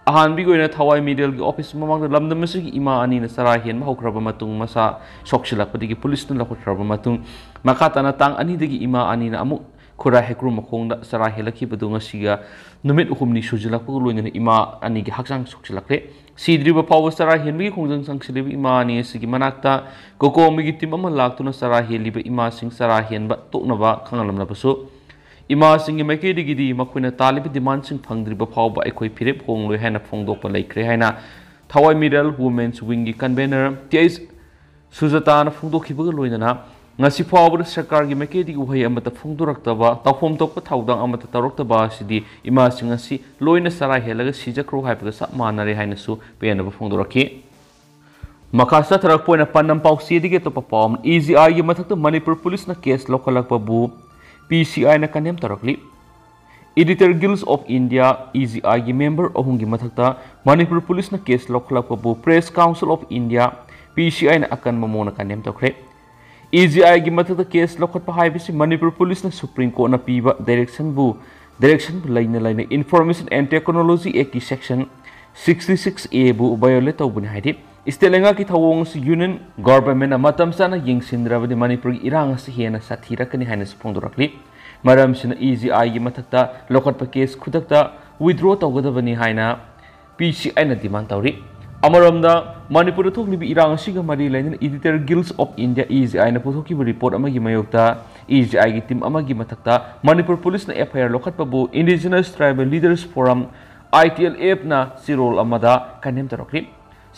ꯑꯍꯥꯟꯕꯒꯤ ꯑꯣꯏꯅ ꯊꯋꯥꯏ ꯃꯤꯔꯦꯜꯒꯤ office ꯃꯃꯥꯡꯗ ꯂꯝꯗꯝ ꯑꯁꯤꯒꯤ ꯏꯃꯥ ꯑꯅꯤꯅ ꯆꯔꯥ ꯍꯦꯟꯕ ꯍꯧꯈ꯭ꯔꯕ ꯃꯇꯨꯡ ꯃꯁꯥ ꯁꯣꯛꯆꯤꯜꯂꯛꯄꯗꯒꯤ policeꯅ ꯂꯧꯈꯠꯈ꯭ꯔꯕ ꯃꯇꯨꯡ, ꯃꯈꯥ ꯇꯥꯅ ꯇꯥꯡ ꯑꯅꯤꯗꯒꯤ ꯏꯃꯥ ꯑꯅꯤꯅ ꯑꯃꯨꯛ ꯈꯨꯔꯥꯏ ꯍꯩꯀ꯭ꯔꯨ ꯃꯈꯣꯡꯗ ꯆꯔꯥ ꯍꯦꯜꯂꯛꯈꯤꯕꯗꯨ ꯉꯁꯤꯒ ꯅꯨꯃꯤꯠ ꯍꯨꯝꯅꯤ ꯁꯨꯖꯤꯜꯂꯛꯄꯒ ꯂꯣꯏꯅꯅ ꯏꯃꯥ ꯑꯅꯤꯒꯤ ꯍꯛꯆꯥꯡ ꯁꯣꯛꯆꯤꯜꯂꯛꯈ꯭ꯔꯦ꯫ ꯁꯤꯗ꯭ꯔꯤꯕ ꯐꯥꯎꯕ ꯆꯔꯥ ꯍꯦꯟꯕꯒꯤ ꯈꯣꯡꯖꯪ ꯆꯪꯁꯤꯜꯂꯤꯕ ꯏꯃꯥ ꯑꯅꯤ ꯑꯁꯤꯒꯤ ꯃꯅꯥꯛꯇ ꯀꯣꯀꯣꯃꯤꯒꯤ team ꯑꯃ ꯂꯥꯛꯇꯨꯅ ꯆꯔꯥ ꯍꯦꯜꯂꯤꯕ ꯏꯃꯥꯁꯤꯡ ꯆꯔꯥ ꯍꯦꯟꯕ ꯇꯣꯛꯅꯕ ꯈꯪꯍꯜꯂꯝꯂꯕꯁꯨ, ꯏꯃꯥꯁꯤꯡꯒꯤ ꯃꯥꯏꯀꯩꯗꯒꯤꯗꯤ ꯃꯈꯣꯏꯅ ꯇꯥꯜꯂꯤꯕ demandꯁꯤꯡ ꯐꯪꯗ꯭ꯔꯤꯕ ꯐꯥꯎꯕ ꯑꯩꯈꯣꯏ ꯐꯤꯔꯦꯞ ꯍꯣꯡꯂꯣꯏ ꯍꯥꯏꯅ ꯐꯣꯡꯗꯣꯛꯄ ꯂꯩꯈ꯭ꯔꯦ ꯍꯥꯏꯅ ꯊꯋꯥꯏ ꯃꯤꯔꯦꯜ Women's Wingꯒꯤ convener T H ꯁꯨꯖꯥꯇꯥꯅ ꯐꯣꯡꯗꯣꯛꯈꯤꯕꯒ ꯂꯣꯏꯅꯅ ꯉꯁꯤ ꯐꯥꯎꯕꯗ ꯁꯔꯀꯥꯔꯒꯤ ꯃꯥꯏꯀꯩꯗꯒꯤ ꯎꯍꯩ ꯑꯃꯠꯇ ꯐꯣꯡꯗꯣꯔꯛꯇꯕ, ꯇꯧꯐꯝ ꯊꯣꯛꯄ ꯊꯧꯗꯥꯡ ꯑꯃꯠꯇ ꯇꯧꯔꯛꯇꯕ ꯑꯁꯤꯗꯤ ꯏꯃꯥꯁꯤꯡ ꯑꯁꯤ ꯂꯣꯏꯅ ꯆꯔꯥ ꯍꯦꯜꯂꯒ ꯁꯤꯖꯈ꯭ꯔꯣ ꯍꯥꯏꯕꯒ ꯆꯞ ꯃꯥꯟꯅꯔꯦ ꯍꯥꯏꯅꯁꯨ ꯄꯦꯟꯅꯕ ꯐꯣꯡꯗꯣꯔꯛꯈꯤ꯫ ꯃꯈꯥ ꯆꯠꯊꯔꯛꯄ ꯑꯣꯏꯅ ꯄꯥꯟꯗꯝ ꯄꯥꯎꯆꯦꯗꯒꯤ ꯑꯇꯣꯞꯄ ꯄꯥꯎ ꯑꯃꯅ, ꯏ ꯖꯤ ꯑꯥꯏꯒꯤ ꯃꯊꯛꯇ ꯃꯅꯤꯄꯨꯔ ꯄꯨꯂꯤꯁꯅ ꯀꯦꯁ ꯂꯧꯈꯠꯂꯛꯄꯕꯨ ꯄꯤ ꯁꯤ ꯑꯥꯏꯅ ꯀꯟꯗꯦꯝ ꯇꯧꯔꯛꯂꯤ꯫ Editor Guild of India, E G ꯑꯥꯏꯒꯤ ꯃꯦꯝꯕꯔ ꯑꯍꯨꯝꯒꯤ ꯃꯊꯛꯇ ꯃꯅꯤꯄꯨꯔ ꯄꯨꯂꯤꯁꯅ ꯀꯦꯁ ꯂꯧꯈꯠꯂꯛꯄꯕꯨ Press Council of India, P C ꯑꯥꯏꯅ ꯑꯀꯟꯕ ꯃꯑꯣꯡꯗ ꯀꯟꯗꯦꯝ ꯇꯧꯈ꯭ꯔꯦ꯫ ꯏ ꯖꯤ ꯑꯥꯏꯒꯤ ꯃꯊꯛꯇ ꯀꯦꯁ ꯂꯧꯈꯠꯄ ꯍꯥꯏꯕꯁꯤ ꯃꯅꯤꯄꯨꯔ ꯄꯨꯂꯤꯁꯅ ꯁꯨꯄ꯭ꯔꯤꯝ ꯀꯣꯔꯠꯅ ꯄꯤꯕ ꯗꯥꯏꯔꯦꯛꯁꯟꯕꯨ, ꯗꯥꯏꯔꯦꯛꯁꯟꯕꯨ ꯂꯩꯅ ꯂꯩꯅ Information and Technology Actꯀꯤ section sixty six A ꯕꯨ violate ꯇꯧꯕꯅꯤ ꯍꯥꯏꯔꯤ꯫ ꯁ꯭ꯇꯦꯠ ꯂꯩꯉꯥꯛꯀꯤ ꯊꯧꯑꯣꯡ ꯑꯁꯤ ꯌꯨꯅꯤꯌꯟ ꯒꯣꯚꯔꯟꯃꯦꯟꯠꯅ ꯃꯇꯝ ꯆꯥꯅ ꯌꯦꯡꯁꯤꯟꯗ꯭ꯔꯕꯗꯤ ꯃꯅꯤꯄꯨꯔꯒꯤ ꯏꯔꯥꯡ ꯑꯁꯤ ꯍꯦꯟꯅ ꯁꯥꯊꯤꯔꯛꯀꯅꯤ ꯍꯥꯏꯅꯁꯨ ꯐꯣꯡꯗꯣꯔꯛꯂꯤ꯫ ꯃꯔꯝꯁꯤꯅ ꯏ ꯖꯤ ꯑꯥꯏꯒꯤ ꯃꯊꯛꯇ ꯂꯧꯈꯠꯄ ꯀꯦꯁ ꯈꯨꯗꯛꯇ withdraw ꯇꯧꯒꯗꯕꯅꯤ ꯍꯥꯏꯅ ꯄꯤ ꯁꯤ ꯑꯥꯏꯅ demand ꯇꯧꯔꯤ꯫ ꯑꯃꯔꯣꯝꯗ, ꯃꯅꯤꯄꯨꯔꯗ ꯊꯣꯛꯂꯤꯕ ꯏꯔꯥꯡ ꯑꯁꯤꯒ ꯃꯔꯤ ꯂꯩꯅꯅ Editor Guild of India, E G ꯑꯥꯏꯅ ꯄꯨꯊꯣꯛꯈꯤꯕ ꯔꯤꯄꯣꯔꯠ ꯑꯃꯒꯤ ꯃꯥꯌꯣꯛꯇ ꯏ ꯖꯤ ꯑꯥꯏꯒꯤ ꯇꯤꯝ ꯑꯃꯒꯤ ꯃꯊꯛꯇ ꯃꯅꯤꯄꯨꯔ ꯄꯨꯂꯤꯁꯅ ꯑꯦꯐ ꯑꯥꯏ ꯑꯥꯔ ꯂꯧꯈꯠꯄꯕꯨ Indigenous Tribal Leaders Forum, I T L ꯑꯦꯐꯅ ꯆꯦꯔꯣꯜ ꯑꯃꯗ ꯀꯟꯗꯦꯝ ꯇꯧꯔꯛꯂꯤ꯫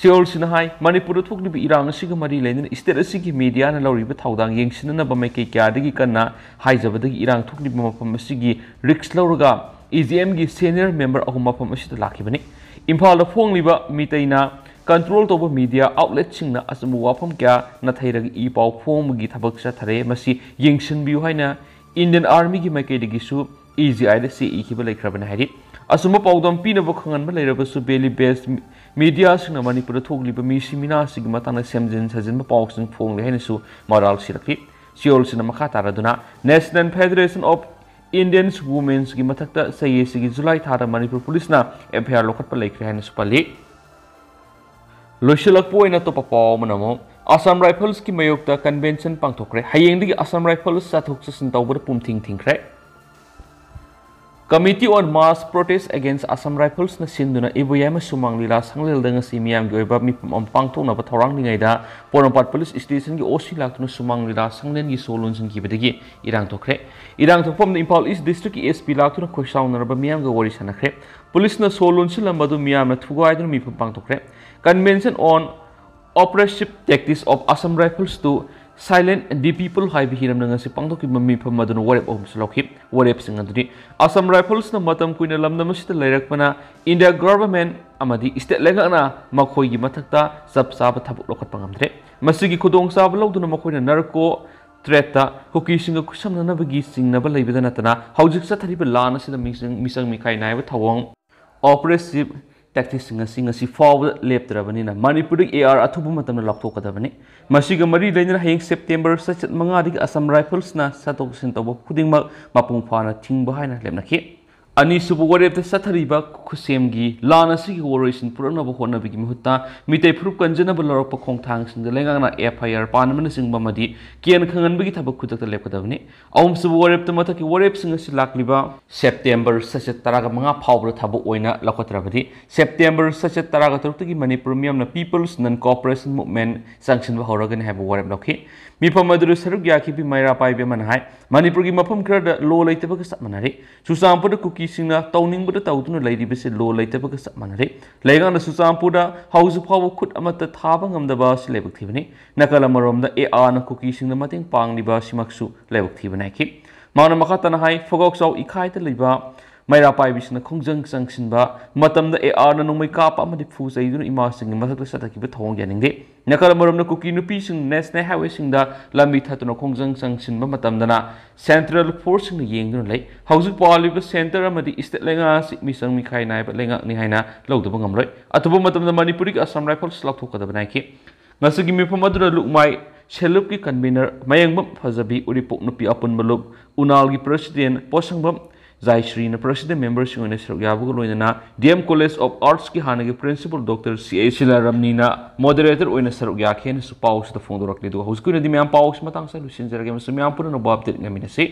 ꯆꯦꯔꯣꯜꯁꯤꯅ ꯍꯥꯏ, ꯃꯅꯤꯄꯨꯔꯗ ꯊꯣꯛꯂꯤꯕ ꯏꯔꯥꯡ ꯑꯁꯤꯒ ꯃꯔꯤ ꯂꯩꯅꯅ ꯁ꯭ꯇꯦꯠ ꯑꯁꯤꯒꯤ ꯃꯤꯗꯤꯌꯥꯅ ꯂꯧꯔꯤꯕ ꯊꯧꯗꯥꯡ ꯌꯦꯡꯁꯤꯟꯅꯅꯕ ꯃꯥꯏꯀꯩ ꯀꯌꯥꯗꯒꯤ ꯀꯟꯅ ꯍꯥꯏꯖꯕꯗꯒꯤ ꯏꯔꯥꯡ ꯊꯣꯛꯂꯤꯕ ꯃꯐꯝ ꯑꯁꯤꯒꯤ ꯔꯤꯛꯁ ꯂꯧꯔꯒ ꯏ ꯖꯤ ꯑꯦꯝꯒꯤ ꯁꯦꯅꯤꯌꯔ ꯃꯦꯝꯕꯔ ꯑꯍꯨꯝ ꯃꯐꯝ ꯑꯁꯤꯗ ꯂꯥꯛꯈꯤꯕꯅꯤ꯫ ꯏꯝꯐꯥꯜꯗ ꯐꯣꯡꯂꯤꯕ ꯃꯤꯇꯩꯅ ꯀꯟꯇ꯭ꯔꯣꯜ ꯇꯧꯕ ꯃꯤꯗꯤꯌꯥ ꯑꯥꯎꯠꯂꯦꯠꯁꯤꯡꯅ ꯑꯆꯨꯝꯕ ꯋꯥꯐꯝ ꯀꯌꯥ ꯅꯥꯊꯩꯔꯒ ꯏ ꯄꯥꯎ ꯐꯣꯡꯕꯒꯤ ꯊꯕꯛ ꯆꯠꯊꯔꯦ꯫ ꯃꯁꯤ ꯌꯦꯡꯁꯤꯟꯕꯤꯌꯨ ꯍꯥꯏꯅ ꯏꯟꯗꯤꯌꯟ ꯑꯥꯔꯃꯤꯒꯤ ꯃꯥꯏꯀꯩꯗꯒꯤꯁꯨ ꯏ ꯖꯤ ꯑꯥꯏꯗ ꯆꯦ ꯏꯈꯤꯕ ꯂꯩꯈ꯭ꯔꯕꯅꯤ ꯍꯥꯏꯔꯤ꯫ ꯑꯆꯨꯝꯕ ꯄꯥꯎꯗꯝ ꯄꯤꯅꯕ ꯈꯪꯍꯟꯕ ꯂꯩꯔꯕꯁꯨ, ꯚꯦꯂꯤ ꯕꯦꯁ ꯃꯤꯗꯤꯌꯥꯁꯤꯡꯅ ꯃꯅꯤꯄꯨꯔꯗ ꯊꯣꯛꯂꯤꯕ ꯃꯤꯁꯤ ꯃꯤꯅꯥꯁꯤꯡꯒꯤ ꯃꯇꯥꯡꯗ ꯁꯦꯝꯖꯤꯟ ꯁꯥꯖꯤꯟꯕ ꯄꯥꯎꯁꯤꯡ ꯐꯣꯡꯂꯦ ꯍꯥꯏꯅꯁꯨ ꯃꯔꯥꯜ ꯁꯤꯔꯛꯈꯤ꯫ ꯆꯦꯔꯣꯜꯁꯤꯅ ꯃꯈꯥ ꯇꯥꯔꯗꯨꯅ, National Federation of Indian Women'sꯀꯤ ꯃꯊꯛꯇ ꯆꯍꯤ ꯑꯁꯤꯒꯤ ꯖꯨꯂꯥꯏ ꯊꯥꯗ ꯃꯅꯤꯄꯨꯔ ꯄꯨꯂꯤꯁꯅ ꯑꯦꯐ ꯑꯥꯏ ꯑꯥꯔ ꯂꯧꯈꯠꯄ ꯂꯩꯈ꯭ꯔꯦ ꯍꯥꯏꯅꯁꯨ ꯄꯜꯂꯤ꯫ ꯂꯣꯏꯁꯤꯜꯂꯛꯄ ꯑꯣꯏꯅ ꯑꯇꯣꯞꯄ ꯄꯥꯎ ꯑꯃꯅ ꯑꯃꯨꯛ, ꯑꯁꯥꯝ ꯔꯥꯏꯐꯜꯁꯀꯤ ꯃꯥꯌꯣꯛꯇ ꯀꯟꯚꯦꯟꯁꯟ ꯄꯥꯡꯊꯣꯛꯈ꯭ꯔꯦ꯫ ꯍꯌꯦꯡꯗꯒꯤ ꯑꯁꯥꯝ ꯔꯥꯏꯐꯜꯁ ꯆꯠꯊꯣꯛ ꯆꯠꯁꯤꯟ ꯇꯧꯕꯗ ꯄꯨꯝꯊꯤꯡ ꯊꯤꯡꯈ꯭ꯔꯦ꯫ Committee on Mass Protest Against Assam Riflesꯅ ꯁꯤꯟꯗꯨꯅ ꯏꯕꯣꯌꯥꯏꯃ ꯁꯨꯃꯥꯡ ꯂꯤꯂꯥ ꯁꯪꯂꯦꯜꯗ ꯉꯁꯤ ꯃꯤꯌꯥꯝꯒꯤ ꯑꯣꯏꯕ ꯃꯤꯐꯝ ꯑꯃ ꯄꯥꯡꯊꯣꯛꯅꯕ ꯊꯧꯔꯥꯡꯂꯤꯉꯩꯗ ꯄꯣꯔꯣꯝꯄꯥꯠ ꯄꯨꯂꯤꯁ ꯁ꯭ꯇꯦꯁꯟꯒꯤ ꯑꯣ ꯁꯤ ꯂꯥꯛꯇꯨꯅ ꯁꯨꯃꯥꯡ ꯂꯤꯂꯥ ꯁꯪꯂꯦꯟꯒꯤ ꯁꯣ ꯂꯣꯟꯁꯤꯟꯈꯤꯕꯗꯒꯤ ꯏꯔꯥꯡ ꯊꯣꯛꯈ꯭ꯔꯦ꯫ ꯏꯔꯥꯡ ꯊꯣꯛꯐꯝꯗ ꯏꯝꯐꯥꯜ ꯏꯁ ꯗꯤꯁꯇ꯭ꯔꯤꯛꯀꯤ ꯑꯦꯁ ꯄꯤ ꯂꯥꯛꯇꯨꯅ ꯈꯣꯏꯁꯥꯎꯅꯔꯕ ꯃꯤꯌꯥꯝꯒ ꯋꯥꯔꯤ ꯁꯥꯟꯅꯈ꯭ꯔꯦ꯫ ꯄꯨꯂꯤꯁꯅ ꯁꯣ ꯂꯣꯟꯁꯤꯜꯂꯝꯕ ꯑꯗꯨ ꯃꯤꯌꯥꯝꯅ ꯊꯨꯒꯥꯏꯗꯨꯅ ꯃꯤꯐꯝ ꯄꯥꯡꯊꯣꯛꯈ꯭ꯔꯦ꯫ Convention on Oppressive Tactics of Assam Rifles to Silence the People ꯍꯥꯏꯕ ꯍꯤꯔꯝꯅ ꯉꯁꯤ ꯄꯥꯡꯊꯣꯛꯈꯤꯕ ꯃꯤꯐꯝ ꯑꯗꯨꯅ ꯋꯥꯔꯦꯞ ꯑꯍꯨꯝꯁꯨ ꯂꯧꯈꯤ꯫ ꯋꯥꯔꯦꯞꯁꯤꯡ ꯑꯗꯨꯗꯤ ꯑꯁꯥꯝ ꯔꯥꯏꯐꯜꯁꯅ ꯃꯇꯝ ꯀꯨꯏꯅ ꯂꯝꯗꯝ ꯑꯁꯤꯗ ꯂꯩꯔꯛꯄꯅ ꯏꯟꯗꯤꯌꯥ ꯒꯚꯔꯟꯃꯦꯟꯠ ꯑꯃꯗꯤ ꯁ꯭ꯇꯦꯠ ꯂꯩꯉꯥꯛꯅ ꯃꯈꯣꯏꯒꯤ ꯃꯊꯛꯇ ꯆꯞ ꯆꯥꯕ ꯊꯕꯛ ꯂꯧꯈꯠꯄ ꯉꯝꯗ꯭ꯔꯦ꯫ ꯃꯁꯤꯒꯤ ꯈꯨꯗꯣꯡꯆꯥꯕ ꯂꯧꯗꯨꯅ ꯃꯈꯣꯏꯅ ꯅꯥꯔꯀꯣ ꯇ꯭ꯔꯦꯗꯇ ꯀꯨꯀꯤꯁꯤꯡꯒ ꯈꯨꯠꯁꯝꯅꯅꯕꯒꯤ ꯆꯤꯡꯅꯕ ꯂꯩꯕꯗ ꯅꯠꯇꯅ ꯍꯧꯖꯤꯛ ꯆꯠꯊꯔꯤꯕ ꯂꯥꯟ ꯑꯁꯤꯗ ꯃꯤꯆꯪ ꯃꯤꯆꯪ ꯃꯤꯈꯥꯏ ꯅꯥꯏꯕ ꯊꯧꯑꯣꯡ oppressive tacticsꯁꯤꯡ ꯑꯁꯤ ꯉꯁꯤ ꯐꯥꯎꯕꯗ ꯂꯦꯞꯇ꯭ꯔꯕꯅꯤꯅ ꯃꯅꯤꯄꯨꯔꯗ AR ꯑꯊꯨꯕ ꯃꯇꯝꯗ ꯂꯧꯊꯣꯛꯀꯗꯕꯅꯤ꯫ ꯃꯁꯤꯒ ꯃꯔꯤ ꯂꯩꯅꯅ ꯍꯌꯦꯡ ꯁꯦꯞꯇꯦꯝꯕꯔ ꯆꯩꯆꯠ ꯃꯉꯥꯗꯒꯤ ꯑꯁꯥꯝ ꯔꯥꯏꯐꯜꯁꯅ ꯆꯠꯊꯣꯛ ꯆꯠꯁꯤꯟ ꯇꯧꯕ ꯈꯨꯗꯤꯡꯃꯛ ꯃꯄꯨꯡ ꯐꯥꯅ ꯊꯤꯡꯕ ꯍꯥꯏꯅ ꯂꯦꯞꯅꯈꯤ꯫ ꯑꯅꯤꯁꯨꯕ ꯋꯥꯔꯦꯞꯇ ꯆꯠꯊꯔꯤꯕ ꯈꯨꯠꯁꯦꯝꯒꯤ ꯂꯥꯟ ꯑꯁꯤꯒꯤ ꯋꯥꯔꯣꯏꯁꯤꯟ ꯄꯨꯔꯛꯅꯕ ꯍꯣꯠꯅꯕꯒꯤ ꯃꯍꯨꯠꯇ ꯃꯤꯇꯩ ꯐꯨꯔꯨꯞ ꯀꯟꯖꯅꯕ ꯂꯧꯔꯛꯄ ꯈꯣꯡꯊꯥꯡꯁꯤꯡꯗ ꯂꯩꯉꯥꯛꯅ FIR ꯄꯥꯟꯕꯅꯆꯤꯡꯕ ꯑꯃꯗꯤ ꯀꯦꯟ ꯈꯪꯍꯟꯕꯒꯤ ꯊꯕꯛ ꯈꯨꯗꯛꯇ ꯂꯦꯞꯀꯗꯕꯅꯤ꯫ ꯑꯍꯨꯝꯁꯨꯕ ꯋꯥꯔꯦꯞꯇ ꯃꯊꯛꯀꯤ ꯋꯥꯔꯦꯞꯁꯤꯡ ꯑꯁꯤ ꯂꯥꯛꯂꯤꯕ ꯁꯦꯞꯇꯦꯝꯕꯔ ꯆꯩꯆꯠ ꯇꯔꯥꯒ ꯃꯉꯥ ꯐꯥꯎꯕꯗ ꯊꯕꯛ ꯑꯣꯏꯅ ꯂꯧꯈꯠꯇ꯭ꯔꯕꯗꯤ ꯁꯦꯞꯇꯦꯝꯕꯔ ꯆꯩꯆꯠ ꯇꯔꯥꯒ ꯇꯔꯨꯛꯇꯒꯤ ꯃꯅꯤꯄꯨꯔ ꯃꯤꯌꯥꯝꯅ People's Non Cooperation Movement ꯆꯪꯁꯤꯟꯕ ꯍꯧꯔꯒꯅꯤ ꯍꯥꯏꯕ ꯋꯥꯔꯦꯞ ꯂꯧꯈꯤ꯫ ꯃꯤꯐꯝ ꯑꯗꯨꯗ ꯁꯔꯨꯛ ꯌꯥꯈꯤꯕ ꯃꯩꯔꯥ ꯄꯥꯏꯕꯤ ꯑꯃꯅ ꯍꯥꯏ, ꯃꯅꯤꯄꯨꯔꯒꯤ ꯃꯐꯝ ꯈꯔꯗ ꯂꯣ ꯂꯩꯇꯕꯒ ꯆꯞ ꯃꯥꯟꯅꯔꯦ꯫ ꯆꯨꯔꯆꯥꯟꯄꯨꯔꯗ ꯀꯨꯀꯤꯁꯤꯡꯅ ꯇꯧꯅꯤꯡꯕꯗ ꯇꯧꯗꯨꯅ ꯂꯩꯔꯤꯕꯁꯤ ꯂꯣ ꯂꯩꯇꯕꯒ ꯆꯞ ꯃꯥꯟꯅꯔꯦ꯫ ꯂꯩꯉꯥꯛꯅ ꯆꯨꯔꯆꯥꯟꯄꯨꯔꯗ ꯍꯧꯖꯤꯛ ꯐꯥꯎꯕ ꯈꯨꯠ ꯑꯃꯠꯇ ꯊꯥꯕ ꯉꯝꯗꯕ ꯑꯁꯤ ꯂꯥꯏꯕꯛ ꯊꯤꯕꯅꯤ꯫ ꯅꯥꯀꯜ ꯑꯃꯔꯣꯝꯗ ARꯅ ꯀꯨꯀꯤꯁꯤꯡꯗ ꯃꯇꯦꯡ ꯄꯥꯡꯂꯤꯕ ꯑꯁꯤꯃꯛꯁꯨ ꯂꯥꯏꯕꯛ ꯊꯤꯕ ꯅꯥꯏꯈꯤ꯫ ꯃꯍꯥꯛꯅ ꯃꯈꯥ ꯇꯥꯅ ꯍꯥꯏ, ꯐꯒꯥꯎꯆꯥꯎ ꯏꯈꯥꯏꯗ ꯂꯩꯕ ꯃꯩꯔꯥ ꯄꯥꯏꯕꯤꯁꯤꯡꯅ ꯈꯣꯡꯖꯪ ꯆꯪꯁꯤꯟꯕ ꯃꯇꯝꯗ ARꯅ ꯅꯣꯡꯃꯩ ꯀꯥꯞꯄ ꯑꯃꯗꯤ ꯐꯨ ꯆꯩꯗꯨꯅ ꯏꯃꯥꯁꯤꯡꯒꯤ ꯃꯊꯛꯇ ꯆꯠꯊꯈꯤꯕ ꯊꯧꯑꯣꯡ ꯌꯥꯅꯤꯡꯗꯦ꯫ ꯅꯥꯀꯜ ꯑꯃꯔꯣꯝꯗ ꯀꯨꯀꯤ ꯅꯨꯄꯤꯁꯤꯡ ꯅꯦꯁꯅꯦꯜ ꯍꯥꯏꯋꯦꯁꯤꯡꯗ ꯂꯝꯕꯤ ꯊꯠꯇꯨꯅ ꯈꯣꯡꯖꯪ ꯆꯪꯁꯤꯟꯕ ꯃꯇꯝꯗꯅ ꯁꯦꯟꯇ꯭ꯔꯦꯜ ꯐꯣꯔꯁꯁꯤꯡꯅ ꯌꯦꯡꯗꯨꯅ ꯂꯩ꯫ ꯍꯧꯖꯤꯛ ꯄꯥꯜꯂꯤꯕ ꯁꯦꯟꯇꯔ ꯑꯃꯗꯤ ꯁ꯭ꯇꯦꯠ ꯂꯩꯉꯥꯛ ꯑꯁꯤ ꯃꯤꯆꯪ ꯃꯤꯈꯥꯏ ꯅꯥꯏꯕ ꯂꯩꯉꯥꯛꯅꯤ ꯍꯥꯏꯅ ꯂꯧꯗꯕ ꯉꯝꯂꯣꯏ꯫ ꯑꯊꯨꯕ ꯃꯇꯝꯗ ꯃꯅꯤꯄꯨꯔꯤꯒꯤ ꯑꯁꯥꯝ ꯔꯥꯏꯐꯜꯁ ꯂꯧꯊꯣꯛꯀꯗꯕ ꯅꯥꯏꯈꯤ꯫ ꯉꯁꯤꯒꯤ ꯃꯤꯐꯝ ꯑꯗꯨꯗ ꯂꯨꯛꯃꯥꯏ ꯁꯦꯜꯂꯨꯞꯀꯤ ꯀꯟꯚꯤꯅꯔ ꯃꯌꯥꯡꯕꯝ ꯐꯖꯕꯤ, ꯎꯔꯤꯄꯣꯛ ꯅꯨꯄꯤ ꯑꯄꯨꯟꯕ ꯂꯨꯞ, ꯎꯅꯥꯜꯒꯤ ꯄ꯭ꯔꯁꯤꯗꯦꯟ ꯄꯣꯠꯁꯪꯕꯝ ꯖꯥꯏꯁ꯭ꯔꯤꯅ ꯄ꯭ꯔꯁꯤꯗꯦꯟ ꯃꯦꯝꯕꯔꯁꯤꯡ ꯑꯣꯏꯅ ꯁꯔꯨꯛ ꯌꯥꯕꯒ ꯂꯣꯏꯅꯅ DM College of Artsꯀꯤ ꯍꯥꯟꯅꯒꯤ ꯄ꯭ꯔꯤꯟꯁꯤꯄꯜ ꯗꯣꯛꯇꯔ ꯁꯤ ꯑꯦ ꯁꯤꯂꯥꯔꯥꯝꯅꯤꯅ ꯃꯣꯗꯔꯦꯇꯔ ꯑꯣꯏꯅ ꯁꯔꯨꯛ ꯌꯥꯈꯤ ꯍꯥꯏꯅꯁꯨ ꯄꯥꯎꯁꯤꯗ ꯐꯣꯡꯗꯣꯔꯛꯂꯤ꯫ ꯑꯗꯨꯒ ꯍꯧꯖꯤꯛꯀꯤ ꯑꯣꯏꯅꯗꯤ ꯃꯌꯥꯝ ꯄꯥꯎꯁꯤ ꯃꯇꯥꯡ ꯑꯁꯤꯗ ꯂꯣꯏꯁꯤꯟꯖꯔꯒꯦ ꯑꯃꯁꯨꯡ ꯃꯌꯥꯝ ꯄꯨꯟꯅ ꯅꯣꯡꯕꯥꯞ ꯇꯤꯠ ꯉꯝꯃꯤꯟꯅꯁꯤ꯫